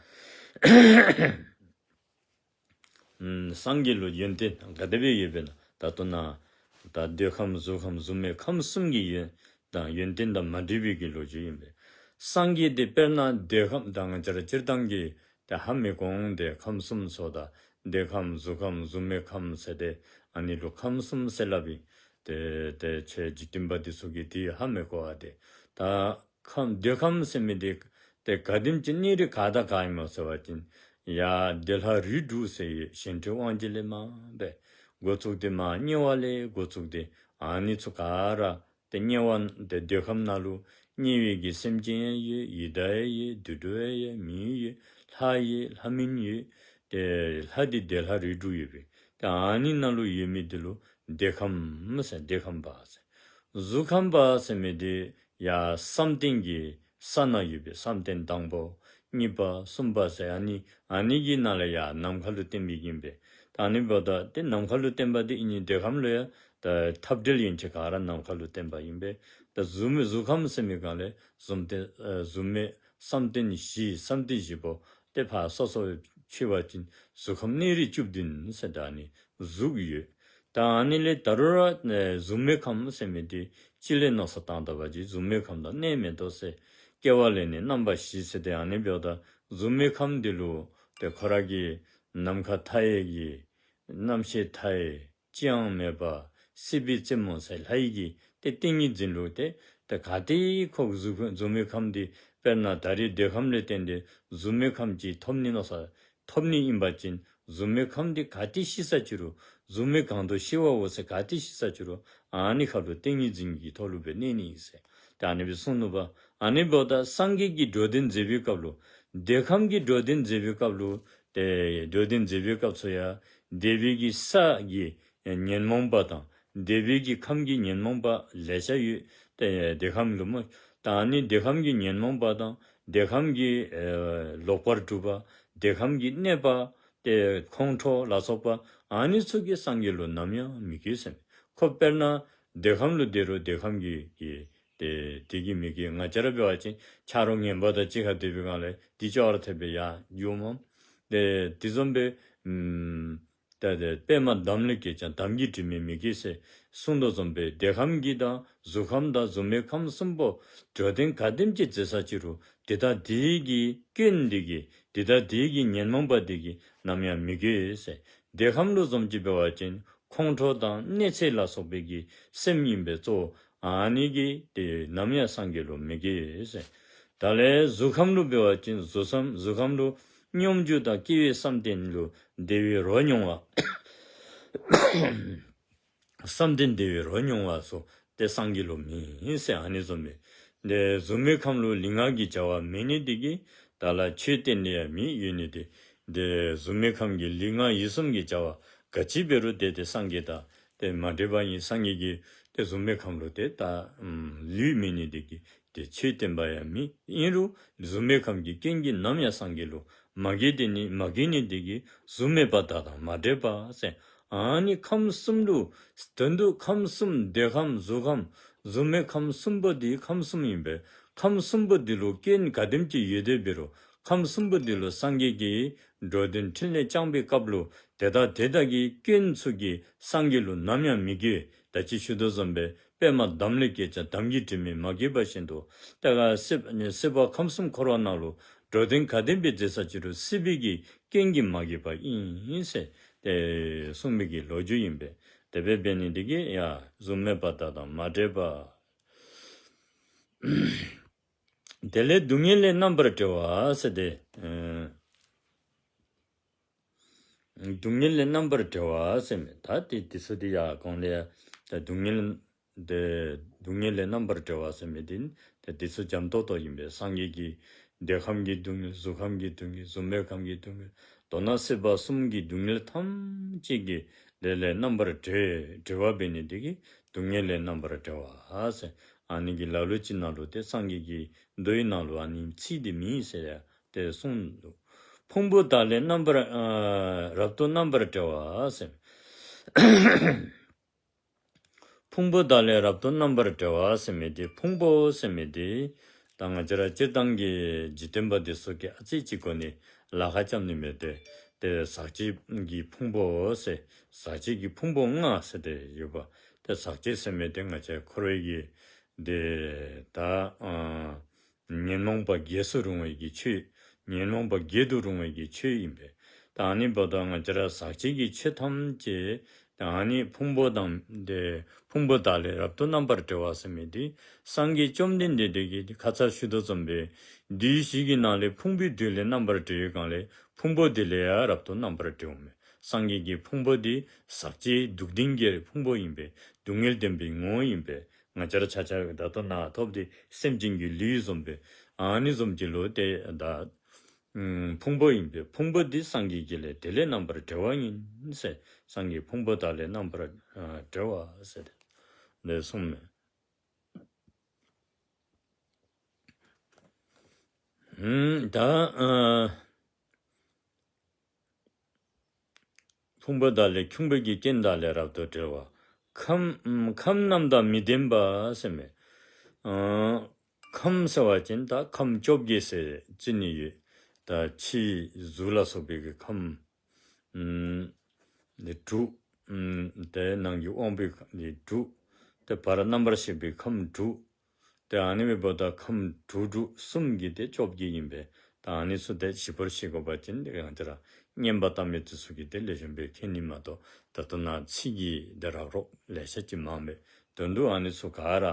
ཨུམ་སངས་རྒྱས་ལུ་ཡོན་ཏན་ག་དེ་སྦེ་ཡོདཔ་ཨིན་ན། ད་ལྟོ་ནཱ་ད་འདོད་ཁམས་གཟུགས་ཁམས་གཟུགས་མེད་ཁམས་གསུམ་གྱི་ཡོན་དང་ཡོན་ཏན་དང་མ་འདྲེས་པའི་གི་ལོ་རྒྱུས་ཨིན་པས། སངས་རྒྱས་འདི་དཔེར་ན་འདོད་ཁམས་ད་ང་བཅས་ར་སྤྱིར་བཏང་གི་ད་ཧ་མི་གོ་འོང་། ཏེ་ཁམས་གསུམ་ཟེརཝ་ད་འདོད་ཁམས་གཟུགས་ཁམས་གཟུགས་མེད་ཁམས་ཟེར་ཏེ་ཨ་ནི་ལུ་ཁམས་གསུམ་ཟེར་སླབ་ཨིན། ཏེ་ཏེ་ཁྱེད་འཇིག་རྟེན་པ་འདི་ཚུ་གིས་འདི་ཧ་མི་གོ་བས། ཏེ་ད་ཁམས་འདོད་ཁམས་ཟེར་མི་འདི་ཏེ་ག་དེམ་ཅིག་གནས་རིས་ག་དང་ག་ཨིན་མས་ཟེར་བ་ཅིན་ཡར་འདོད་ལྷ་རིགས་དྲུག་ཟེར་ཡོད། གཞན་འཕྲུལ་དབང་བྱེད་ལས་མར་འབད་འགོ་བཙུགས་ཏེ་མར་དམྱལ་བ་ལས་འགོ་བཙུགས་ཏེ་ཨ་ནི་ཚུ་ག་ར་ཏེ་དམྱལ་བ་ཏེ་འདོད་ཁམས་ནང་ལུ་དམྱལ་བའི་གི་སེམས་ཅན་ཡང་ཡོད། ཡི་དྭགས་ཡང་ཡོད། དུད་འགྲོ་ཡང་ཡོད། མི་ཡང་ཡོད། ལྷ་ཡོད། ལྷ་མིན་ཡོད། ཏེ་ལྷ་འདི་འདོད་ལྷ་རིགས་དྲུག་ཡོད་པས། ཏེ་ཨ་ནི་ནང་ལུ་ཡོད་མི་འདི་ལུ་འདོད་ཁམས་ཟེར། འདོད་ཁམས་པ་ཟེར། གཟུགས་ཁམས་པ་ཟེར་མི་འདི་ཡར་བསམ་གཏན་གྱི་ས་ནང་ཡོད་པས། བསམ་གཏན་དང་པོ་གཉིས་པ་གསུམ་པ་ཟེར་ཨ་ནི་ཨ་ནི་གི་ནང་ལས་ཡར་ནམ་མཁའ་ལུ་བརྟེན་པའི་གི་ཨིན་པས། ད་ཨ་ནི་འབདཝ་ད་ཏེ་ནམ་མཁའ་ལུ་བརྟེན་པ་འདི་ཨིན་ནི་འདོད་ཁམས་ལུ་ཡང་ད་འཐབ་བྲལ་ཡན་ཆད་ག་ར་ནམ་མཁའ་ལུ་བརྟེན་པ་ཨིན་པས། ད་གཟུགས་མེད་གཟུགས་ཁམས་ཟེར་མི་ག་ལས་གཟུགས་མེད་ཨ་གཟུགས་མེད་བསམ་གཏན་བཞི་བསམ་གཏན་བཞི་པོ་ཏེ་ཕར་སོ་སོ་སྦེ་ཕྱེ་བ་ཅིན་གཟུགས་ཁམས་གནས་རིས་བཅུ་བདུན་ཟེར་ད་ཨ་ནི་གཟུགས་ཡོད། ད་ཨ་ནི་ལས་ད་རུང་ར་ཨེ་གཟུགས་མེད་ཁམས་ཟེར་མི་འདི་སྤྱི་ལས་མནོ་བསམ་བཏང་ད་པ་ཅིན་གཟུགས་མེད་ཁམས་དང་གནས་མེ་ཏོག་གསལ། སྐྱེ་བ་ལེན་ནི་རྣམ་པ་བཞི་ཟེར་ཏེ་ཨ་ནི་འབདཝ་ད་གཟུགས་མེད་ཁམས་འདི་ལུ་ཏེ་ཁོ་ར་གི་ནམ་མཁའ་མཐའ་ཡས་ཀྱི་རྣམ་ཤེས་མཐའ་ཡས་ཅི་ཡང་མེད་པ་སྲིད་པའི་རྩེ་མོ་ཟེར་ལྷ་ཡི་གི་ཏེ་ཏིང་ངེ་འཛིན་ལུ་ཏེ་ཏེ་ག་ཏེ་ཁོ་གཟུགས་གཟུགས་མེད་ཁམས་འདི་དཔེར་ན་ད་རེས་འདོད་ཁམས་ལས་བརྟེན་ཏེ་གཟུགས་མེད་ཁམས་ཅིག་ཐོབ་ནི་མནོ་བསམ་ཐོབ་ནི་ཨིན་པ་ཅིན་གཟུགས་མེད་ཁམས་འདི་ག་ཏེ་ཤི་ས་ཅི་རུང་གཟུགས་མེད་གང་དུ་ཤི་བའོ་ཟེར་ག་ཏེ་ཤི་ས་ཅི་རུང་ཨ་ནི་ཁ་ལུ་ཏིང་ངེ་འཛིན་གྱི་ཐོག་ལུ་སྦེ་གནས་ནི་ཨིན་ཟེར། ཏེ་ཨ་ནི་སྦེ་གསུངས་ནུག་པ། ཨ་ནི་འབདཝ་ད་སངས་རྒྱས་ཀྱིས་འགྲོ་དོན་མཛད་པའི་སྐབས་ལུ་འདོད་ཁམས་ཀྱི་འགྲོ་དོན་མཛད་པའི་སྐབས་ལུ་ཏེ་འགྲོ་དོན་མཛད་པའི་སྐབས་སུ་ཡང་འདོད་པའི་གི་ས་གི་ཉོན་མོངས་པ་དང་འདོད་པའི་གི་ཁམས་ཀྱི་ཉོན་མོངས་པ་ལེ་ཤ་ཡོད། ཏེ་འདོད་ཁམས་ལུ་སྨོ། ད་ཨ་ནི་འདོད་ཁམས་ཀྱི་ཉོན་མོངས་པ་དང་འདོད་ཁམས་ཀྱི་ཨེ་ལོག་པར་སྒྲུབ་པ་འདོད་ཁམས་ཀྱི་གནོད་པ་ཏེ་ཁོང་ཁྲོ་ལ་སོགས་པ་ཨ་ནི་ཚུ་གིས་སངས་རྒྱས་ལུ་ནམ་ཡང་མི་གོས་ཟེར། ཁོ་དཔེར་ན་འདོད་ཁམས་ལུ་སྡོད་རུང་འདོད་ཁམས་ཀྱི་གི་ཏེ་དེ་གིས་མི་གོས། ང་བཅས་ར་འབད་བ་ཅིན་ཆ་རོགས་ངན་པ་དང་གཅིག་ཁར་སྡོད་པའི་སྒང་ལས་དེ་ཅོག་ར་འཐདཔ་སྦེ་ཡར་འགྱོཝ་མས། ཏེ་དེ་བཟུམ་སྦེ་ཨམ་ཏེ་དེ་པདྨ་འདམ་ལས་སྐྱེས་ཀྱང་འདམ་གྱིས་དྲི་མས་མི་གོས་ཟེར་གསུངས་དོ་བཟུམ་སྦེ་འདོད་ཁམས་ཀྱི་དང་གཟུགས་ཁམས་དང་གཟུགས་མེད་ཁམས་གསུམ་པོ་འགྲོ་དོན་ག་དེམ་ཅིག་མཛད་ས་ཅི་རུང་དེ་དག་དེ་གི་སྐྱོན་དེ་གིས་དེ་དག་དེ་གི་ཉོན་མོངས་པ་དེ་གིས་ནམ་ཡང་མི་གོས་ཟེར། འདོད་ཁམས་ལུ་བཟུམ་ཅིག་འབད་བ་ཅིན་ཁོང་ཁྲོ་དང་གནོད་འཚེ་ལ་སོགས་པའི་གི་སེམས་ཨིན་པས་གཙོ་བོ། ཨ་ནི་གིས་ཏེ་ནམ་ཡང་སངས་རྒྱས་ལུ་མི་གོས་ཟེར། ད་ལས་གཟུགས་ཁམས་ལུ་འབད་བ་ཅིན་གཟུགས་ཁམས་གཟུགས་ཁམས་ལུ་སྙོམས་འཇུག་དང་སྐྱེ་བོའི་བསམ་གཏན་ལུ་བདེ་བའི་རོ་མྱོང་བ་བསམ་གཏན་བདེ་བའི་རོ་མྱོང་བ་སོགས་ཏེ་སངས་རྒྱས་ལུ་མེད་ཟེར་ཨ་ནི་བཟུམ་མས། ཏེ་གཟུགས་མེད་ཁམས་ལུ་ལུས་ངག་གི་བྱ་བ་མེད་ནི་དེ་གིས་ད་ལ་ཆོས་བསྟན་ནི་ཡང་མེད་ཡོད་ནི་དེ། ཏེ་གཟུགས་མེད་ཁམས་ཀྱི་ལུས་ངག་ཡིད་གསུམ་གྱི་བྱ་བ་ག་ཅི་འབད་རུང་ཏེ་ཏེ་སངས་རྒྱས་དང་ཏེ་མ་འདྲེས་པ་ཨིན། སངས་རྒྱས་ཀྱིས་ཏེ་གཟུགས་མེད་ཁམས་ལུ་ཏེ་ད་ལུས་མེད་ནི་དེ་གིས་ཏེ་ཆོས་བསྟན་པ་ཡང་མེད། ཨིན་རུང་གཟུགས་མེད་ཁམས་ཀྱི་སྐྱོན་གྱིས་ནམ་ཡང་སངས་རྒྱས་ལུ་མ་གོས་ཏེ་ནི་མ་གོས་ནི་དེ་གིས་གཟུགས་མེད་པ་དག་དང་མ་འདྲེས་པ་ཟེར། ཨ་ནི་ཁམས་གསུམ་ལུ་དོན་དུ་ཁམས་གསུམ་འདོད་ཁམས་གཟུགས་ཁམས་གཟུགས་མེད་ཁམས་གསུམ་པོ་འདི་ཁམས་གསུམ་ཨིན་པས། ཁམས་གསུམ་པོ་འདི་ལུ་སྐྱོན་ག་དེམ་ཅིག་ཡོད་དེ་འབད་རུང་ཁམས་གསུམ་པོ་འདི་ལུ་སངས་རྒྱས་ཀྱིས་འགྲོ་དོན་ཕྲིན་ལས་བསྐྱངས་པའི་སྐབས་ལུ་དེ་དག་དེ་དག་གི་སྐྱོན་ཚུ་གིས་སངས་རྒྱས་ལུ་ནམ་ཡང་མི་གོས། ད་ཅི་ཞུ་དོ་བཟུམ་སྦེ་པདྨ་འདམ་ལས་སྐྱེས་ཀྱང་འདམ་གྱིས་དྲི་མས་མ་གོས་པ་བཞིན་དུ་ད་ག་སྲིད་སྲིད་པ་ཁམས་གསུམ་འཁོར་བ་ནང་ལུ་འགྲོ་དོན་ག་དེམ་སྦེ་མཛད་ས་ཅི་རུང་སྲིད་པའི་གི་སྐྱོན་གྱིས་མ་གོས་པ་ཨིན་ཟེར་ཏེ་གསུངས་མི་གི་ལོ་རྒྱུས་ཨིན་པས། དེ་སྦེ་འབད་ནི་དེ་གིས་ཡང་གཟུགས་མེད་པ་དག་དང་མ་འདྲེས་པ། དེ་ལས་སྡུག་བསྔལ་ལས་རྣམ་པར་གྲོལ་བ་ཟེར་ཏེ། ཨེ་ སྡུག་བསྔལ་ལས་རྣམ་པར་གྲོལ་བ་ཟེར་མི་ད་དེ་དེ་ཚུ་དེ་ཡང་གོང་ལས་ཡང་ད་སྡུག་བསྔལ་དེ་སྡུག་བསྔལ་ལས་རྣམ་པར་གྲོལ་བ་ཟེར་མི་དེ་ད་དེ་ཚུ་འཇམ་ཏོང་ཏོ་ཨིན་པས། སངས་རྒྱས་ཀྱི་འདོད་ཁམས་ཀྱི་སྡུག་བསྔལ་གཟུགས་ཁམས་ཀྱི་སྡུག་བསྔལ་གཟུགས་མེད་ཁམས་ཀྱི་སྡུག་བསྔལ་མདོར་ན་སྲིད་པ་གསུམ་གྱི་སྡུག་བསྔལ་ཐམས་ཅད་ཀྱི་དེ་ལས་རྣམ་པར་གྲོལ་གྲོལ་བ་འབད་ནི་དེ་གིས་སྡུག་བསྔལ་ལས་རྣམ་པར་གྲོལ་བ་ཟེར། ཨ་ནི་གི་ལ་ལུ་ཅིག་ནང་ལུ་ཏེ་སངས་རྒྱས་ཀྱི་མདོའི་ནང་ལུ་ཨ་ནི་ཚིག་དེ་མེད་ཟེར་ཡང་ཏེ་གསུངས་འདུག། ཕུང་པོ་དག་ལས་རྣམ་པར་ཨ་རབ་ཏུ་རྣམ་པར་གྲོལ་བ་ཟེར། ཕུང་པོ་དག་ལས་རབ་ཏུ་རྣམ་པར་གྲོལ་བ་ཟེར་མི་དེ་ཕུང་པོ་ཟེར་མི་དེ་ད་ང་བཅས་ར་སྤྱིར་བཏང་གི་འཇིག་རྟེན་པ་དེ་ཚུ་གིས་ཨ་ཙི་ཅིག་གོ་ནི་ལཱ་ཁག་རྐྱབ་ནི་མེད་དེ། ཏེ་ཟག་བཅས་ཀྱི་ཕུང་པོ་ཟེར་ཟག་བཅས་ཀྱི་ཕུང་པོ་ལྔ་ཟེར་ཏེ་ཡོདཔ། ཏེ་ཟག་བཅས་ཟེར་མི་དེ་ང་བཅས་འཁོར་བའི་གི་དེ་ད་ཨ་ཉོན་མོངས་པ་རྒྱས་སུ་རུང་བའི་གི་ཆོས། ཉོན་མོངས་པ་རྒྱས་སུ་རུང་བའི་གི་ཆོས་ཨིན་པས། ད་ཨ་ནི་འབདཝ་ད་ང་བཅས་ར་ཟག་བཅས་ཀྱི་ཆོས་ཐམས་ཅད་ད་ཨ་ནི་ཕུང་པོ་དང་དེ་ཕུང་པོ་དག་ལས་རབ་ཏུ་རྣམ་པར་གྲོལ་བ་ཟེར་མི་དེ་སངས་རྒྱས་བཅོམ་ལྡན་འདས་དེ་གིས་ཁ་ཙ་ཞུ་དོ་བཟུམ་སྦེ་བདུད་བཞི་གི་ནང་ལས་ཕུང་པོའི་བདུད་ལས་རྣམ་པར་གྲོལ་བའི་སྒང་ལས་ཕུང་པོ་དེ་ལས་ཡང་རབ་ཏུ་རྣམ་པར་གྲོལཝ་མས། སངས་རྒྱས་ཀྱི་ཕུང་པོ་དེ་ཟག་བཅས་སྡུག་བདེན་གྱི་ཕུང་པོ་ཨིན་པས། སྡུག་བསྔལ་བདེན་པའི་ངོ་བོ་ཨིན་པས། ང་བཅས་ར་ཆ་ཁྱབ་ད་ལྟོ་ནཱ་ཐོབ་སྟེ་སེམས་ཅན་གྱི་ལུས་བཟུམ་སྦེ་ཨ་ནི་བཟུམ་ཅིག་ལུ་ཏེ་ད་ཕུང་པོ་ཨིན་པས། ཕུང་པོ་འདི་སངས་རྒྱས་ཀྱི་ལས་དེ་ལས་རྣམ་པར་གྲོལ་བ་ཡིན་ཟེར། སངས་རྒྱས་ཕུང་པོ་དག་ལས་རྣམ་པར་ཨ་གྲོལ་བ་ཟེར་ཏེ་གསུངསམ་མས། ཨུམ་ད་ཨ་ཕུང་པོ་དག་ལས་ཕུང་པོའི་གི་རྐྱེན་དག་ལས་རབ་ཏུ་གྲོལ་བ། ཁམས་ཨུམ་ཁམས་རྣམས་དང་མི་ལྡན་པ་ཟེར་མས། ཨ་ཁམས་ཟེར་བ་ཅིན་ད་ཁམས་བཅོ་བརྒྱད་ཟེར་ཅིག་ནི་ཡོད། ད་ཕྱི་གཟུགས་ལ་སོགས་པའི་གི་ཁམས། ཨུམ་ནི་དྲུག། ཨུམ་དེ་ནང་གི་དབང་པོའི་ཁམས་ནི་དྲུག། དེ་བར་རྣམ་པར་ཤེས་པའི་ཁམས་དྲུག། དེ་ཨ་ནི་འབདཝ་ད་ཁམས་དྲུག་དྲུག་གསུམ་གྱིས་དེ་བཅོ་བརྒྱད་ཨིན་པས། ད་ཨ་ནི་ཚུ་དེ་ཞིབ་པོར་ཤེས་དགོ་པ་ཅིན་དེ་ང་བཅས་ར་རྔན་པ་བཏབ་མི་དེ་ཚུ་གིས་དེ་ལེགས་ཤོམ་སྦེ་མཁྱེན་ནི་མ་གཏོགས་ད་ལྟོ་ནཱ་ཚིག་གི་དེ་རག་རོག་ལེ་ཤ་ཅིག་མངམ་མས། དོན་དུ་ཨ་ནི་ཚུ་ག་ར་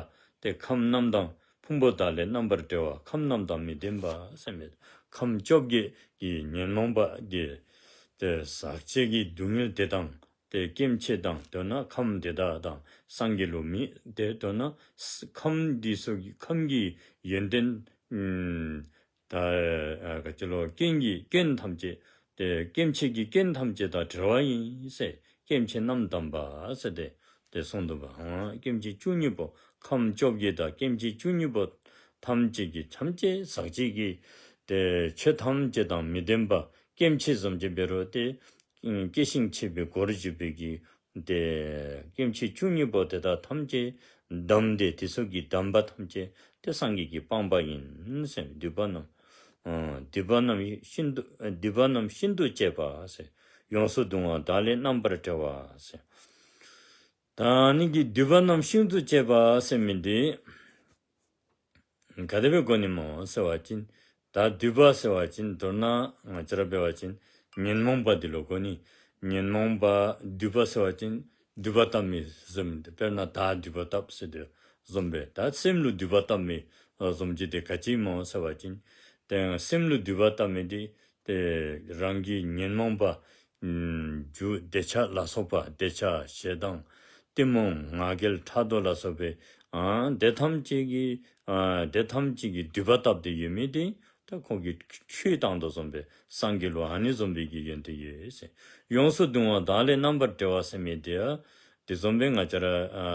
དེ་ཁམས་རྣམས་དང་ཕུང་པོ་དག་ལས་རྣམ་པར་གྲོལ་བ། ཁམས་རྣམས་དང་མི་ལྡན་པ་ཟེར་མི་ཁམས་བཅོ་བརྒྱད་ཀྱི་ཉོན་མོངས་པ་གི་དེ་ཟག་བཅས་ཀྱི་སྡུག་བསྔལ་དེ་དང་དེ་སྐྱེ་མཆེད་དང་མདོར་ན་ཁམས་དེ་དག་དང་སངས་རྒྱས་ལུ་མེད། དེ་མདོར་ན་ཁམས་འདི་ཚུ་གི་ཁམས་ཀྱི་ཡོན་ཏན་ཨུམ་ད་ཨ་ག་ཅི་ལོ་རྐྱེན་གྱི་རྐྱེན་ཐམས་ཅད་དེ་སྐྱེ་མཆེད་ཀྱི་རྐྱེན་ཐམས་ཅད་དང་བྲལ་བ་ཡིན་ཟེར། སྐྱེ་མཆེད་རྣམས་བསྡམས་པ་ཟེར་ཏེ་དེ་གསུངས་འདུག་པ། ཨ་སྐྱེ་མཆེད་བཅུ་གཉིས་པོ་ཁམས་བཅོ་བརྒྱད་དང་སྐྱེ་མཆེད་བཅུ་གཉིས་པོ་ཐམས་ཅད་ཀྱི་ཐམས་ཅད་ཟག་བཅས་ཀྱི་དེ་ཆོས་ཐམས་ཅད་དང་མི་ལྡན་པ། སྐྱེ་མཆེད་བཟུམ་ཅིག་འབད་རུང་དེ་ཨུམ་སྐྱེ་ཞིང་མཆེད་པའི་སྒོར་འབྱེད་པའི་གི་དེ་སྐྱེ་མཆེད་བཅུ་གཉིས་པོ་དེ་དག་ཐམས་ཅད་བསྡམས་ཏེ་དེ་ཚུ་གིས་བསྡམས་པ་ཐམས་ཅད་དེ་སངས་རྒྱས་ཀྱིས་སྤངས་པ་ཡིན་ཟེར། སྡིག་པ་རྣམས་ཨ་སྡིག་པ་རྣམས་ཤིན་ཏུ་སྡིག་པ་རྣམས་ཤིན་ཏུ་བཅད་པ་ཟེར། ཡོངས་སུ་གདུང་བ་དག་ལས་རྣམ་པར་གྲོལ་བ་ཟེར། ད་ཨ་ནི་གི་སྡིག་པ་རྣམས་ཤིན་ཏུ་བཅད་པ་ཟེར་མི་འདི་ག་དེ་སྦེ་གོ་ནི་སྨོ་ཟེར་བ་ཅིན་ད་སྡིག་པ་ཟེར་བ་ཅིན་མདོར་ན་ང་བཅས་ར་འབད་བ་ཅིན་ཉོན་མོངས་པ་འདི་ལུ་གོ་ནི། ཉོན་མོངས་པ་སྡིག་པ་ཟེར་བ་ཅིན་སྡིག་པ་བཏབ་མི་བཟུམ་དེ་དཔེར་ན་དག་སྡིག་པ་བཏབ་ཟེར་དོ་བཟུམ་སྦེ་ད་སེམས་ལུ་སྡིག་པ་བཏབ་མི་བཟུམ་ཅིག་དེ་ག་ཅི་སྨོ་ཟེར་བ་ཅིན་དེ་སེམས་ལུ་སྡིག་པ་བཏབ་མི་དེ་དེ་རང་གི་ཉོན་མོངས་པ་ཨུམ་རྒྱུ་འདོད་ཆགས་ལ་སོགས་པ་འདོད་ཆགས་ཞེ་སྡང་གཏི་མུག་ང་རྒྱལ་ཕྲག་དོག་ལ་སོགས་པའི་ཨ་དེ་ཐམས་ཅད་ཀྱི་ཨ་དེ་ཐམས་ཅད་ཀྱི་སྡིག་པ་བཏབ་སྟེ་ཡོད་མི་དེ་ད་ཁོ་གིས་ཆོས་བཏང་དོ་བཟུམ་སྦེ་སངས་རྒྱས་ལུ་ཨ་ནི་བཟུམ་སྦེ་གི་ཡོན་ཏན་ཡོད་ཟེར། ཡོངས་སུ་གདུང་བ་དག་ལས་རྣམ་པར་གྲོལ་བ་ཟེར་མི་དེ་ཨ་དེ་བཟུམ་སྦེ་ང་བཅས་ར་ཨ་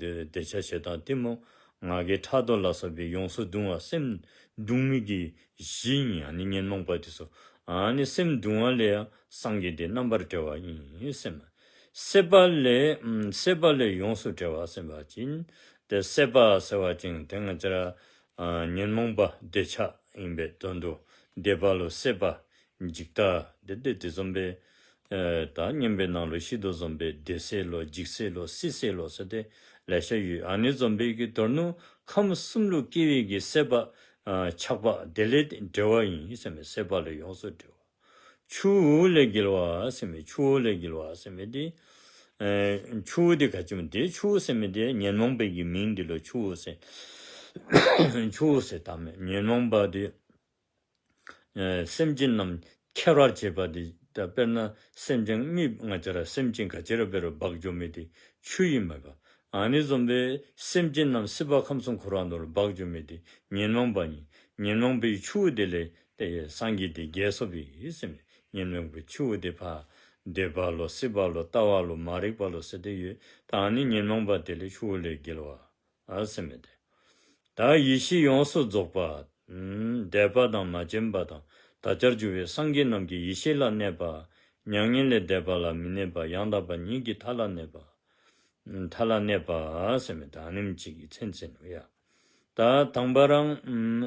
དེ་འདོད་ཆགས་ཞེ་སྡང་གཏི་མུག་ང་རྒྱལ་ཕྲག་དོག་ལ་སོགས་པའི་ཡོངས་སུ་གདུང་བ་སེམས་གདུང་མི་གི་གཞི་ཨིན། ཨ་ནི་ཉོན་མོངས་པ་དེ་ཚུ་ཨ་ནི་སེམས་གདུང་བ་ལས་ཡང་སངས་རྒྱས་དེ་རྣམ་པར་གྲོལ་བ་ཨིན་ཟེར་མས། སྲེད་པ་ལས་ཨུམ་སྲེད་པ་ལས་ཡོངས་སུ་གྲོལ་བ་ཟེར་བ་ཅིན་དེ་སྲེད་པ་ཟེར་བ་ཅིན་དེ་ང་བཅས་ར་ཨ་ཉོན་མོངས་པ་འདོད་ཆགས་ཨིན་པའི་དོན་དུ་འདོད་པ་ལུ་སྲེད་པ་འཇིག་ལྟ་དེ་དེ་དེ་བཟུམ་སྦེ་ཨེ་ད་སྙན་པའི་ནང་ལུ་ཤེས་དོ་བཟུམ་སྦེ་བདེ་སྲེད་ལོ་འཇིགས་སྲེད་ལོ་སྲིད་སྲེད་ལོ་ཟེར་ཏེ་ལེ་ཤ་ཡོད། ཨ་ནི་བཟུམ་སྦེ་གི་དོན་ནི་ཁམས་གསུམ་ལུ་སྐྱེ་བའི་གི་སྲེད་པ་ཨ་ཆགས་པ་དེ་ལས་གྲོལ་བ་ཨིན་ཟེར་མས། སྲེད་པ་ལས་ཡོངས་སུ་གྲོལ་བ། ཆུ་བོ་ལས་བརྒལ་བ་ཟེར་མི་ཆུ་བོ་ལས་བརྒལ་བ་ཟེར་མི་དེ་ཨེ་ཆུ་བོ་དེ་ག་ཅི་སྨོ། དེ་ཆུ་བོ་ཟེར་མི་དེ་ཉོན་མོངས་པའི་གི་མིང་འདི་ལུ་ཆུ་བོ་ཟེར་ཆུ་བོ་ཟེར་བཏགས་མས། ཉོན་མོངས་པ་དེ་ཨེ་སེམས་ཅན་རྣམས་ཁྱེར་བར་བྱེད་པ་དེ་ ད་དཔེར་ན་སེམས་ཅན་མི་ང་བཅས་ར་སེམས་ཅན་ག་ཅི་ར་འབད་རུང་འབག་འགྱོ་མི་དེ་ཆུ་ཨིན་མས་པ། ཨ་ནི་བཟུམ་སྦེ་སེམས་ཅན་རྣམས་སྲིད་པ་ཁམས་གསུམ་འཁོར་བ་ནང་ལུ་འབག་འགྱོ་མི་དེ་ཉོན་མོངས་པ་ཨིན། ཉོན་མོངས་པའི་ཆུ་དེ་ལས་ཏེ་སངས་རྒྱས་དེ་རྒྱས་སོཔ་ཨིན་ཟེར་མས། ཉོན་མོངས་པའི་ཆུ་དེ་ཕར་འདོད་པ་ལོ་སྲིད་པ་ལོ་ལྟ་བ་ལོ་མ་རིག་པ་ལོ་ཟེར་དེ་ཡོད། ད་ཨ་ནི་ཉོན་མོངས་པ་དེ་ལས་ཆུ་ལས་རྒྱལ་བ་ཨ་ཟེར་མི་དེ། ད་ཡེ་ཤེས་ཡོངས་སུ་རྫོགས་པ། ཨམ་འདས་པ་དང་མ་བྱོན་པ་དང་ད་ལྟར་བྱུང་བའི་སངས་རྒྱས་རྣམས་ཀྱི་ཡེ་ཤེས་ལ་གནས་པ། མྱ་ངན་ལས་འདས་པ་ལ་མི་གནས་པ། ཡང་དག་པ་ཉིད་ཀྱི་མཐའ་ལ་གནས་པ། ཨམ་མཐའ་ལ་གནས་པ་ཟེར་མི་ད་ཨ་ནེམ་ཅིག་གི་མཚན་ཅིག་ཨིན་ནོ་ཡ། ད་དང་པ་རང་ཨམ་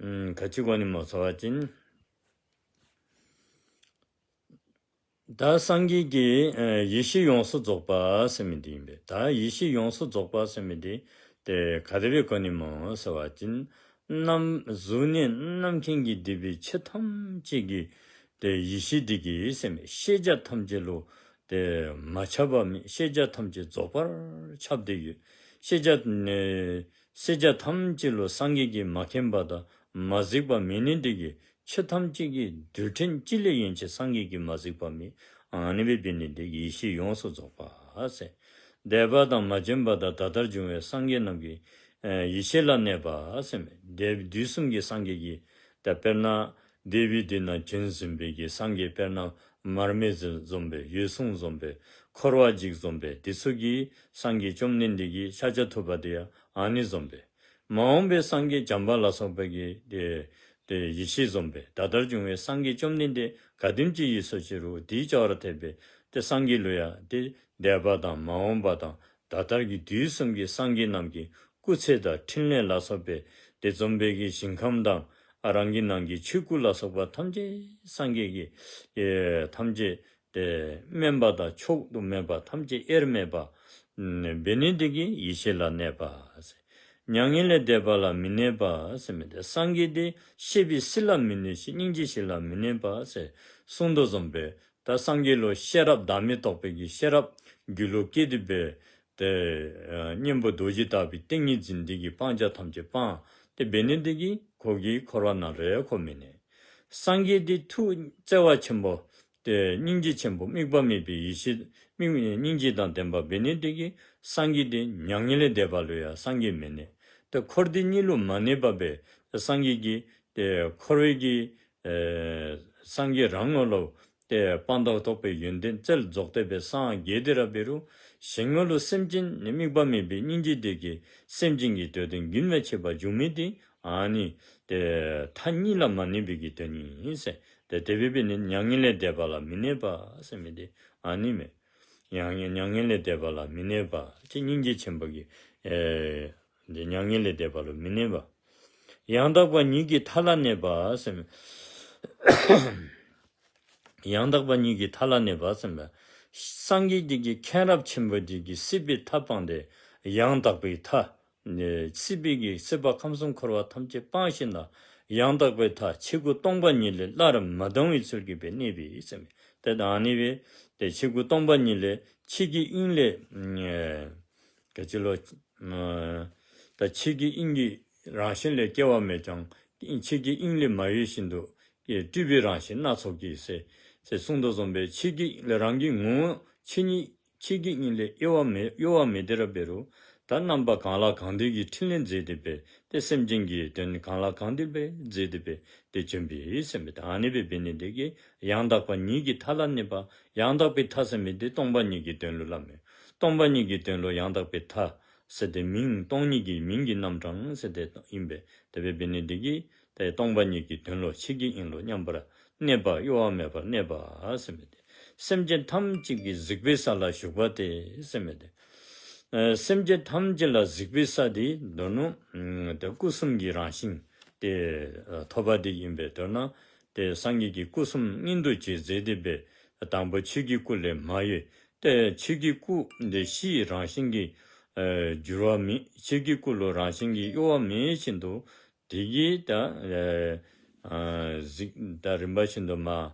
ཨམ་ག་ཅི་གོ་ནི་སྨོ་ཟེར་བ་ཅིན། ད་སངས་རྒྱས་ཀྱི་ཨེ་ཡེ་ཤེས་ཡོངས་སུ་རྫོགས་པ་ཟེར་མི་འདི་ཨིན་པས། ད་ཡེ་ཤེས་ཡོངས་སུ་རྫོགས་པ་ཟེར་མི་འདི་ཏེ་ག་དེ་སྦེ་གོ་ནི་སྨོ་ཟེར་བ་ཅིན། རྣམ་གཟུགས་ནས་རྣམ་མཁྱེན་གྱིས་བསྡུས་པའི་ཆོས་ཐམས་ཅད་ཀྱི་ཏེ་ཡེ་ཤེས་འདི་གིས་ཟེར་མི་ཤེས་བྱ་ཐམས་ཅད་ལུ་ཏེ་མ་ཁྱབ་པ་མེད། ཤེས་བྱ་ཐམས་ཅད་རྫོགས་པར་ཁྱབ་སྟེ་ཡོད། ཤེས་བྱ་ནི་ཤེས་བྱ་ཐམས་ཅད་ལུ་སངས་རྒྱས་ཀྱིས་མ་མཁྱེན་པ་དང་མ་གཟིགས་པ་མེད་ནི་འདི་གིས་ཆོས་ཐམས་ཅད་ཀྱི་རྡུལ་ཕྲན་གཅིག་ལས་ཡན་ཆད་སངས་རྒྱས་ཀྱིས་མ་གཟིགས་པ་མེད། ཨ་ནི་སྦེ་འབད་ནི་འདི་གིས་ཡེ་ཤེས་ཡོངས་སུ་རྫོགས་པ་ཟེར། འདས་པ་དང་མ་བྱོན་པ་དང་ད་ལྟར་བྱུང་བའི་སངས་རྒྱས་རྣམས་ཀྱི་ཨེ་ཡེ་ཤེས་ལ་གནས་པ་ཟེར་མི་འདས་དུས་གསུམ་གྱི་སངས་རྒྱས་ཀྱི་ད་དཔེར་ན་འདས་པའི་དུས་ན་བྱོན་ཟིན་པའི་གི་སངས་རྒྱས་དཔེར་ན་མར་མེ་བཟུམ་སྦེ་འོད་སྲུང་བཟུམ་སྦེ་འཁོར་བ་འཇིག་བཟུམ་སྦེ་དེ་ཚུ་གི་སངས་རྒྱས་བཅོམ་ལྡན་འདས་ཀྱི་ཤཱཀྱ་ཐུབ་པ་དེ་ཡང་ཨ་ནི་བཟུམ་སྦེ། མ་འོངས་པའི་སངས་རྒྱས་བྱམས་པ་ལ་སོགས་པའི་གི་ཏེ་ཏེ་ཡེ་ཤེས་བཟུམ་སྦེ་ད་ལྟར་བྱུང་བའི་སངས་རྒྱས་བཅོམ་ལྡན་འདས་ག་དེམ་ཅིག་ཡོད་ས་ཅི་རུང་དེའི་བྱ་བར་ཐལ་བའི་ཏེ་སངས་རྒྱས་ལུ་ཡང་ཏེ་འདས་པ་དང་མ་འོངས་པ་དང་ད་ལྟར་གྱི་དུས་གསུམ་གྱི་སངས་རྒྱས་རྣམས་ཀྱི་སྐུ་ཚེ་དང་ཕྲིན་ལས་ལ་སོགས་པའི་དེ་བཟུམ་སྦེ་གི་ཞིང་ཁམས་དང་ཨ་རང་གི་ནང་གི་ཆོས་སྐུ་ལ་སོགས་པ་ཐམས་ཅད་སངས་རྒྱས་ཀྱི་ཨེ་ཐམས་ཅད་ཏེ་དམན་པ་དང་མཆོག་ཏུ་དམན་པ་ཐམས་ཅད་དབྱེར་མེད་པ་ཨམ་འབད་ནི་འདི་གིས་ཡེ་ཤེས་ལ་གནས་པ་ཟེར། མྱ་ངན་ལས་འདས་པ་ལ་མི་གནས་པ་ཟེར་མི་འདི་སངས་རྒྱས་འདི་ཤེས་པའི་སྲིད་ལ་མི་གནས་ཤིང་སྙིང་རྗེའི་ཞིང་ལ་མི་གནས་པ་ཟེར་གསུངས་དོ་བཟུམ་སྦེ་ད་སངས་རྒྱས་ལུ་ཤེས་རབ་བདག་མེད་རྟོགས་པའི་གི་ཤེས་རབ་རྒྱུད་ལུ་སྐྱེས་ཏེ་འབད་ཏེ་ཨ་གཉེན་པོ་རྡོ་རྗེ་ལྟ་བུའི་ཏིང་ངེ་འཛིན་འདི་གིས་སྤང་བྱ་ཐམས་ཅད་སྤང་སྟེ་འབད་ནི་འདི་གིས་ཁོ་གིས་འཁོར་བ་ནང་ལས་ཁོ་མི་གནས། སངས་རྒྱས་འདི་ཐུགས་བརྩེ་བ་ཆེན་པོ་ཏེ་སྙིང་རྗེ་ཆེན་པོ་དམིགས་པ་མེད་པའི་ཡེ་ཤེས་དམིགས་སྙིང་རྗེ་དང་ལྡན་པ་འབད་ནི་འདི་གིས་སངས་རྒྱས་འདི་མྱ་ངན་ལས་འདས་པ་ལུ་ཡང་སངས་རྒྱས་མི་གནས། ཏེ་འཁོར་འདས་གཉིས་ལུ་མ་གནས་པ་སྦེ་སངས་རྒྱས་ཀྱིས་ཏེ་འཁོར་བའི་གི་ཨེ་སངས་རྒྱས་རང་ངོ་ལུ་ཏེ་སྤངས་དང་རྟོགས་པའི་ཡོན་ཏན་རྩལ་རྫོགས་ཏེ་སྦེ་སངས་རྒྱས་ཏེ་ར་འབད་རུང་གཞན་ངོ་ལུ་སེམས་ཅན་ནི་དམིགས་པ་མེད་པའི་སྙིང་རྗེ་འདི་གིས་སེམས་ཅན་གྱི་དོན་དུ་རྒྱུན་མ་ཆད་པར་འབྱུང་མི་འདི་ཨ་ནི་ཏེ་མཐའ་གཉིས་ལ་མ་གནས་པའི་གི་དོན་ཨིན་ཟེར། ཏེ་དེ་སྦེ་འབད་ནི་མྱ་ངན་ལས་འདས་པ་ལ་མི་གནས་པ་ཟེར་མི་འདི་ཨ་ནི་མས། མྱ་ངན་མྱ་ངན་ལས་འདས་པ་ལ་མི་གནས་པ་ཅིག་སྙིང་རྗེ་ཆེན་པོ་གིས་ཨེ་འདི་མྱ་ངན་ལས་འདས་པ་ལ་མི་གནས་པ། ཡང་དག་པ་ཉིད་ཀྱི་མཐའ་ལ་གནས་པ་ཟེར་མི་ཡང་དག་པ་ཉིད་ཀྱི་མཐའ་ལ་གནས་པ་ཟེར་མི་སངས་རྒྱས་འདི་གི་མཁྱེན་རབ་ཆེན་པོ་འདི་གིས་སྲིད་པའི་མཐའ་སྤངས་ཏེ་ཡང་དག་པའི་མཐའ་ནི་སྲིད་པའི་གི་སྲིད་པ་ཁམས་གསུམ་འཁོར་བ་ཐམས་ཅད་སྤངས་ཞིནམ་ལས་ཡང་དག་པའི་མཐའ་ཆོས་སྐུ་སྟོང་པ་ཉིད་ལས་སླར་མ་ལྡང་བའི་ཚུལ་གྱིས་སྦེ་གནས་པའི་ཟེར་མི་ཏེ་ཨ་ནི་སྦེ་ཏེ་ཆོས་སྐུ་སྟོང་པ་ཉིད་ལས་ཆོས་ཀྱི་དབྱིངས་ལས་ཨེ་ག་ཅི་ལོ། ཨ་ད་ཆོས་ཀྱི་དབྱིངས་ཀྱི་རང་བཞིན་ལས་སྐྱེ་བ་མེད་ཀྱང་ཆོས་ཀྱི་དབྱིངས་ལས་མ་གཡོས་བཞིན་དུ་སྤྲུལ་པའི་རང་བཞིན་སྣ་ཚོགས་ཀྱིས་ཟེར་ཟེར་གསུངས་དོ་བཟུམ་སྦེ་ཆོས་ཀྱི་དབྱིངས་ལས་རང་གི་ངོ་བོ་ཆོས་ཉིད་ཆོས་ཀྱི་དབྱིངས་ལས་གཡོ་བ་མེད་གཡོ་བ་མེད་དེ་ར་འབད་རུང་ད་རྣམ་པ་གང་ལ་གང་འདུལ་གྱི་ཕྲིན་ལས་མཛད་དེ་འབད་ཏེ་སེམས་ཅན་གྱི་དོན་གང་ལ་གང་འདུལ་སྦེ་མཛད་དེ་འབད་ཏེ་བྱོན་པའི་ཟེར་མི་ད་ཨ་ནི་སྦེ་འབད་ནི་འདི་གིས་ཡང་དག་པ་ཉིད་ཀྱི་མཐའ་ལ་གནས་པ། ཡང་དག་པའི་མཐའ་ཟེར་མི་འདི་སྟོང་པ་ཉིད་ཀྱི་དོན་ལུ་སླབ་མས། སྟོང་པ་ཉིད་ཀྱི་དོན་ལུ་ཡང་དག་པའི་མཐའ་ཟེར་ཏེ་མིང་སྟོང་ཉིད་ཀྱི་མིང་གི་རྣམ་གྲངས་ཟེར་ཏེ་ཨིན་པས། དེ་སྦེ་འབད་ནི་འདི་གིས་ཏེ་སྟོང་པ་ཉིད་ཀྱི་དོན་ལུ་ཆོས་ཀྱི་དབྱིངས་ལུ་མཉམ་པར་གནས་པ་གཡོ་བ་མེད་པར་གནས་པ་ཟེར་མི་འདི་སེམས་ཅན་ཐམས་ཅད་ཀྱི་གཟིགས་པའི་ས་ལ་བཞུགས་པ་སྟེ་ཟེར་མི་འདི་ཨེ་སེམས་ཅན་ཐམས་ཅད་ལ་གཟིགས་པའི་ས་འདི་མདོར་ན་ཨམ་ཏེ་སྐུ་གསུམ་གྱི་རང་བཞིན་ཏེ་ཨ་ཐོབ་པ་འདི་ཨིན་པས། མདོར་ན་ཏེ་སངས་རྒྱས་ཀྱི་སྐུ་གསུམ་མངོན་དུ་བྱེད་མཛད་དེ་འབད་དང་པོ་ཆོས་ཀྱི་སྐུ་ལས་མ་གཡོས། ཏེ་ཆོས་ཀྱི་སྐུ་འདི་གཞི་རང་བཞིན་གྱིས་ཨེ་འགྱུར་བ་མེད། ཆོས་ཀྱི་སྐུ་ལུ་རང་བཞིན་གྱིས་གཡོ་བ་མེད་བཞིན་དུ་དེ་གིས་ད་ཨེ་ཨ་གཟིགས་ད་རིམ་པ་བཞིན་དུ་མ་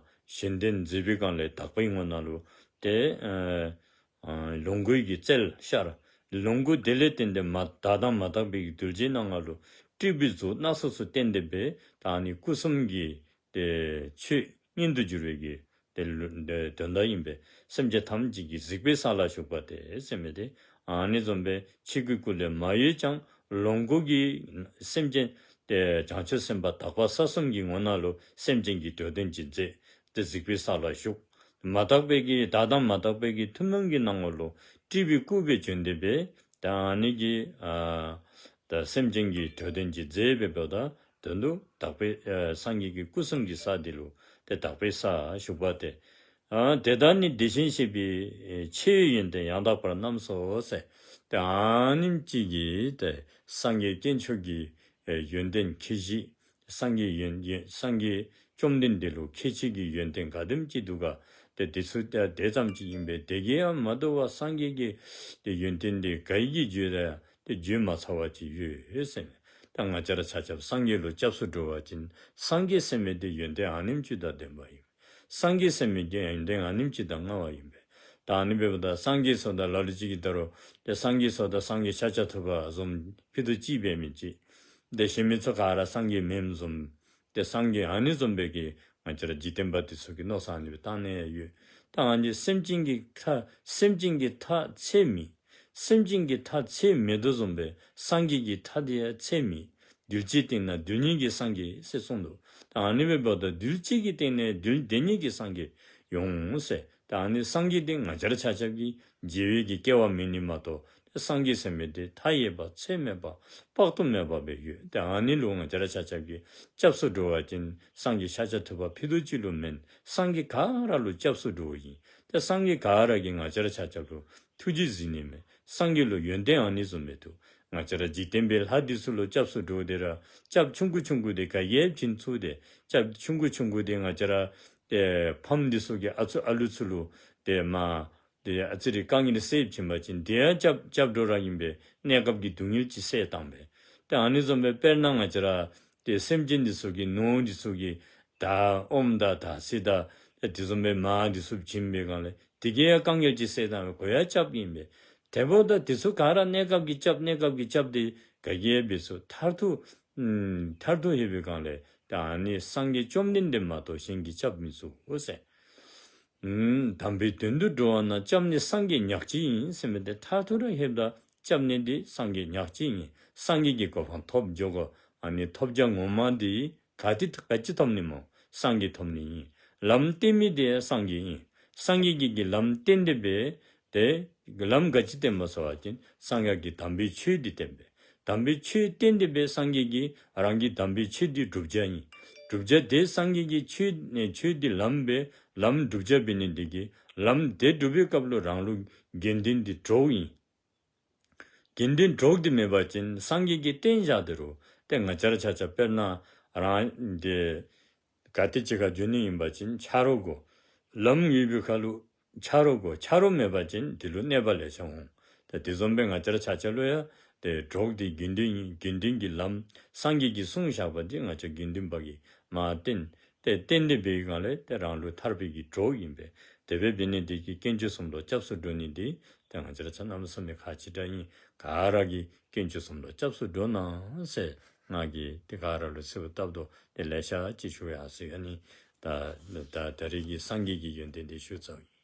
བཞེད་དོན་མཛད་པའི་སྒང་ལས་དག་པའི་ངོ་ནང་ལུ་ཏེ་ཨེ་ཨ་ལོངས་སྐུའི་གི་རྩལ་ཤར། ལོངས་སྐུ་དེ་ལས་བརྟེན་ཏེ་མ་དག་དང་མ་དག་པའི་གི་གདུལ་བྱའི་སྣང་ངོ་ལུ་སྤྲུལ་པའི་གཟུགས་སྣ་ཚོགས་སུ་བསྟན་ཏེ་འབད་ད་ཨ་ནི་སྐུ་གསུམ་གྱི་ཏེ་ཆོས་མངོན་དུ་གྱུར་པའི་གི་ ཏེ་ལུ་ཏེ་དོན་དག་ཨིན་པས། སེམས་ཅན་ཐམས་ཅད་ཀྱི་གཟིགས་པའི་ས་ལ་བཞུགས་པ་སྟེ་ཟེར་མི་འདི་ཨ་ནི་བཟུམ་སྦེ་ཕྱི་གི་སྐུ་ལས་མ་གཡོས་ཀྱང་ལོངས་སྐུ་གི་སེམས་ཅན་ཏེ་བྱང་ཆུབ་སེམས་དཔའ་དག་པ་ས་གསུམ་གྱི་ངོ་ན་ལུ་སེམས་ཅན་གྱི་འགྲོ་དོན་ཅིག་མཛད་དེ་གཟིགས་པའི་ས་ལ་བཞུགས། མ་དག་པའི་གི་དག་དང་མ་དག་པའི་གི་ཐུན་མོང་གི་སྣང་ངོ་ལུ་སྤྲུལ་པའི་སྐུ་སྦེ་བྱོན་ཏེ་སྦེ་ད་ཨ་ནི་གི་ཨ་ད་སེམས་ཅན་གྱི་འགྲོ་དོན་ཅིག་མཛད་པའི་འབདཝ་ད་དོན་དུ་དག་པའི་ཨ་སངས་རྒྱས་ཀྱི་སྐུ་གསུམ་གྱི་ས་འདི་ལུ་ཏེ་དག་པའི་ས་བཞུགས་པ་སྟེ། ཨ་དེ་དག་ནི་དེ་བཞིན་གཤེགས་པའི་ཆེ་བའི་ཡོན་ཏན་ཡང་དག་པར་རྣམས་སོ་ཟེར། ཏེ་ཨ་ནེམ་ཅིག་གི་ཏེ་སངས་རྒྱས་དཀོན་མཆོག་གི་ཡོན་ཏན་ཁྱད་གཞི་སངས་རྒྱས་ཡོན་ཡོན་སངས་རྒྱས་བཅོམ་ལྡན་འདས་ལུ་ཁྱད་ཆོས་ཀྱི་ཡོན་ཏན་ག་དེམ་ཅིག་འདུག་ག། ཏེ་དེ་ཚུ་ཏེ་དེ་ཙམ་ཅིག་ཨིན་པས། དེ་གིས་ཡང་མ་དོ་བར་སངས་རྒྱས་ཀྱི་ཏེ་ཡོན་ཏན་འདི་ག་གིས་བརྗོད་ད་ཡང་ཏེ་བརྗོད་མ་ཚར་བ་ཅིག་ཡོད་ཟེར་མས། ད་ང་བཅས་ར་ཆ་ཁྱབ་སངས་རྒྱས་ལུ་སྐྱབས་སུ་འགྲོ་བ་ཅིན་སངས་རྒྱས་ཟེར་མི་འདི་ཡོན་ཏན་ཨ་ནེམ་ཅིག་དང་ལྡན་པ་ཨིན། སངས་རྒྱས་ཟེར་མི་འདི་ཡོན་ཏན་ཨ་ནེམ་ཅིག་དང་མངའ་བ་ཨིན་པས། ད་ཨ་ནི་འབདཝ་ད་སངས་རྒྱས་ཟེརཝ་ད་ལ་ལུ་ཅིག་གིས་ད་རུང་ཏེ་སངས་རྒྱས་ཟེརཝ་ད་སངས་རྒྱས་ཤཱཀྱ་ཐུབ་པ་བཟུམ་ཕྱེད་དོ་གཅིག་འབད་མི་ཅིག། ཏེ་གཞན་མི་ཚུ་ག་ར་སངས་རྒྱས་མེནམ་བཟུམ། ཏེ་སངས་རྒྱས་ཨ་ནི་བཟུམ་སྦེ་གི་ང་བཅས་ར་འཇིག་རྟེན་པ་འདི་ཚུ་གིས་མནོ་བསམ་ཨ་ནི་སྦེ་བཏང་ནི་ཡང་ཡོད། ད་ང་བཅས་སེམས་ཅན་གྱི་མཐའ་སེམས་ཅན་གྱི་མཐའ་ཚད་མེད། སེམས་ཅན་གྱི་མཐའ་ཚད་མེད་དོ་བཟུམ་སྦེ་སངས་རྒྱས་ཀྱི་མཐའ་འདི་ཡང་ཚད་མེད། རྡུལ་གཅིག་སྟེང་ན་རྡུལ་སྙེད་ཀྱི་སངས་རྒྱས་ཟེར་གསུངས་འདུག། ད་ཨ་ནི་འབདཝ་ད་རྡུལ་གཅིག་གི་སྟེང་ན་རྡུལ་དེ་སྙེད་ཀྱི་སངས་རྒྱས་ཡོད་ཟེར། ད་ཨ་ནི་སངས་རྒྱས་འདི་ང་བཅས་ར་ཆ་ཁྱབ་ཀྱི་མཇལ་བའི་གི་སྐལ་བ་མེད་ནི་མ་གཏོགས་ཏེ་སངས་རྒྱས་ཟེར་མི་འདི་མཐའ་ཡས་པ་ཚད་མེད་པ་དཔག་ཏུ་མེད་པ་སྦེ་ཡོད། ཏེ་ཨ་ནི་ལུ་ང་བཅས་ར་ཆ་ཁྱབ་ཀྱིས་སྐྱབས་སུ་འགྲོ་བ་ཅིན་སངས་རྒྱས་ཤཱཀྱ་ཐུབ་པ་ཕྱེད་དོ་གཅིག་ལུ་མེན། སངས་རྒྱས་ག་ར་ལུ་སྐྱབས་སུ་འགྲོཝ་ཨིན། ཏེ་སངས་རྒྱས་ག་ར་གིས་ང་བཅས་ར་ཆ་ཁྱབ་ལུ་ཐུགས་རྗེ་གཟིགས་ནི་མས། སངས་རྒྱས་ལུ་ཡོན་ཏན་ཨ་ནི་བཟུམ་སྦེ་འདུག། ང་བཅས་ར་འཇིག་རྟེན་པའི་ལྷ་འདི་ཚུ་ལུ་སྐྱབས་སུ་འགྲོཝ་ད་ར་སྐྱབས་ཆུང་ཀུ་ཆུང་ཀུ་འདི་ག་གིས་ཡང་བྱིན་ཚུགས་ཏེ། སྐྱབས་ཆུང་ཀུ་ཆུང་ཀུ་འདི་ང་བཅས་ར་ཏེ་ཕམ་འདི་ཚུ་གི་ཨ་ཚུ་ཨ་ལུ་ཚུ་ལུ་ཏེ་མ་ཏེ་ཨ་ཙི་རེ་དཀའ་ངལ་སེལ་བྱིན་པ་ཅིན་དེ་ཡང་སྐྱབས་སྐྱབས་འགྲོ་ར་ཨིན་པས། གནས་སྐབས་ཀྱི་སྡུག་བསྔལ་ཅིག་སེལ་བཏང་པས། ཏེ་ཨ་ནི་བཟུམ་སྦེ་དཔེར་ན་ང་བཅས་ར་ཏེ་སེམས་ཅན་འདི་ཚུ་གི་ནོར་འདི་ཚུ་གི་ད་ཨོམ་དང་ད་སི་དང་ཏེ་དེ་བཟུམ་སྦེ་མར་འདི་ཚུ་བྱིན་པའི་སྒང་ལས་དེ་གིས་ཡང་དཀའ་ངལ་ཅིག་སེལ་བཏང་པས། ཁོ་ཡང་སྐྱབས་ཨིན་པས། དེ་འབདཝ་ད་དེ་ཚུ་ག་ར་གནས་སྐབས་ཀྱི་སྐྱབས་གནས་སྐབས་ཀྱི་སྐྱབས་འདི་ག་གིས་ཡང་འབད་ཚུགས། མཐར་ཐུག་ཨམ་མཐར་ཐུག་ལྷོད་པའི་སྒང་ལས་ད་ཨ་ནི་སངས་རྒྱས་བཅོམ་ལྡན་འདས་མ་གཏོགས་གཞན་གྱིས་སྐྱབས་མི་ཚུགས་ཟེར། ཨམ་དམ་པའི་དོན་དུ་འགྲོ་བ་ན། སྐྱབས་གནས་སངས་རྒྱས་ཉག་གཅིག་ཡིན་ཟེར་མི་འདི་མཐར་ཐུག་ར་ལྷོདཔ་ད་སྐྱབས་གནས་འདི་སངས་རྒྱས་ཉག་གཅིག་ཡིན། སངས་རྒྱས་ཀྱི་གོ་འཕང་ཐོབ་འགྱོ་དགོ། ཨ་ནི་ཐོབ་བྱ་ངོ་མ་འདི་ག་ཏེ་ག་ཅི་ཐོབ་ནི་སྨོ། སངས་རྒྱས་ཐོབ་ནི་ཨིན། ལམ་བསྟན་མི་འདི་ཡང་སངས་རྒྱས་ཨིན། སངས་རྒྱས་ཀྱིས་ཀྱི་ལམ་བསྟན་ཏེ་འབད་དེ་ལམ་ག་ཅི་བསྟན་པ་ཟེར་བ་ཅིན་སངས་རྒྱས་ཀྱིས་དམ་པའི་ཆོས་འདི་བསྟན་པས། དམ་པའི་ཆོས་བསྟན་ཏེ་འབད་སངས་རྒྱས་ཀྱིས་རང་གི་དམ་པའི་ཆོས་འདི་བསྒྲུབ་བྱ་ཨིན། བསྒྲུབ་བྱ་དེ་སངས་རྒྱས་ཀྱི་ཆོས་ནས་ཆོས་འདི་ལམ་འབད་ལམ་བསྒྲུབ་བྱ་འབད་ནི་འདི་གིས་ལམ་དེ་སྒྲུབ་པའི་སྐབས་ལུ་རང་ལུ་དགེ་འདུན་འདི་གྲོགས་ཨིན། དགེ་འདུན་གྲོགས་འདི་མེད་པ་ཅིན་སངས་རྒྱས་ཀྱིས་བསྟན་བཞག་དེ་རུང་ཏེ་ང་བཅས་ར་ཆ་ཁྱབ་དཔེར་ན་རང་འདི་ག་ཏེ་ཅིག་ཁར་འགྱོ་ནི་ཨིན་པ་ཅིན་ཆ་རོགས་དགོ། ལམ་ཡོད་པའི་ཁར་ལུ་ཆ་རོགས་དགོ། ཆ་རོགས་མེད་པ་ཅིན་དེ་ལུ་གནོད་པ་ལེ་ཤ་འོང་། ཏེ་དེ་བཟུམ་སྦེ་ང་བཅས་ར་ཆ་ཁྱབ་ལུ་ཡང་ཏེ་གྲོགས་འདི་དགེ་འདུན་ཨིན། དགེ་འདུན་གྱི་ལམ་སངས་རྒྱས་ཀྱིས་གསུངས་བཞག་པ་འདི་ང་བཅས་དགེ་འདུན་པ་གིས་མར་བསྟན་ཏེ་བསྟན་ཏེ་འབད་བའི་སྒང་ལས་ཏེ་རང་ལུ་ཐར་པའི་གི་གྲོགས་ཨིན་པས། དེ་སྦེ་འབད་ནི་འདི་གིས་དཀོན་མཆོག་གསུམ་ལུ་སྐྱབས་སུ་འགྲོ་ནི་འདི་ཏེ་ང་བཅས་ར་ཆ་རྣམས་ཟེར་མི་ཁག་ཆེ་དྲགས་ཨིན། ག་ར་གིས་དཀོན་མཆོག་གསུམ་ལུ་སྐྱབས་སུ་འགྲོ་གནང་ཟེར་ང་གིས་ཏེ་ག་ར་ལུ་གསོལཝ་བཏབ་དོ། ཏེ་ལེ་ཤ་ཅིག་ཞུ་ཡར་སོང་ཡི། ད་ད་ད་རེས་ཀྱི་སངས་རྒྱས་ཀྱི་ཡོན་ཏན་འདི་ཞུ་ཚརཝ་ཨིན།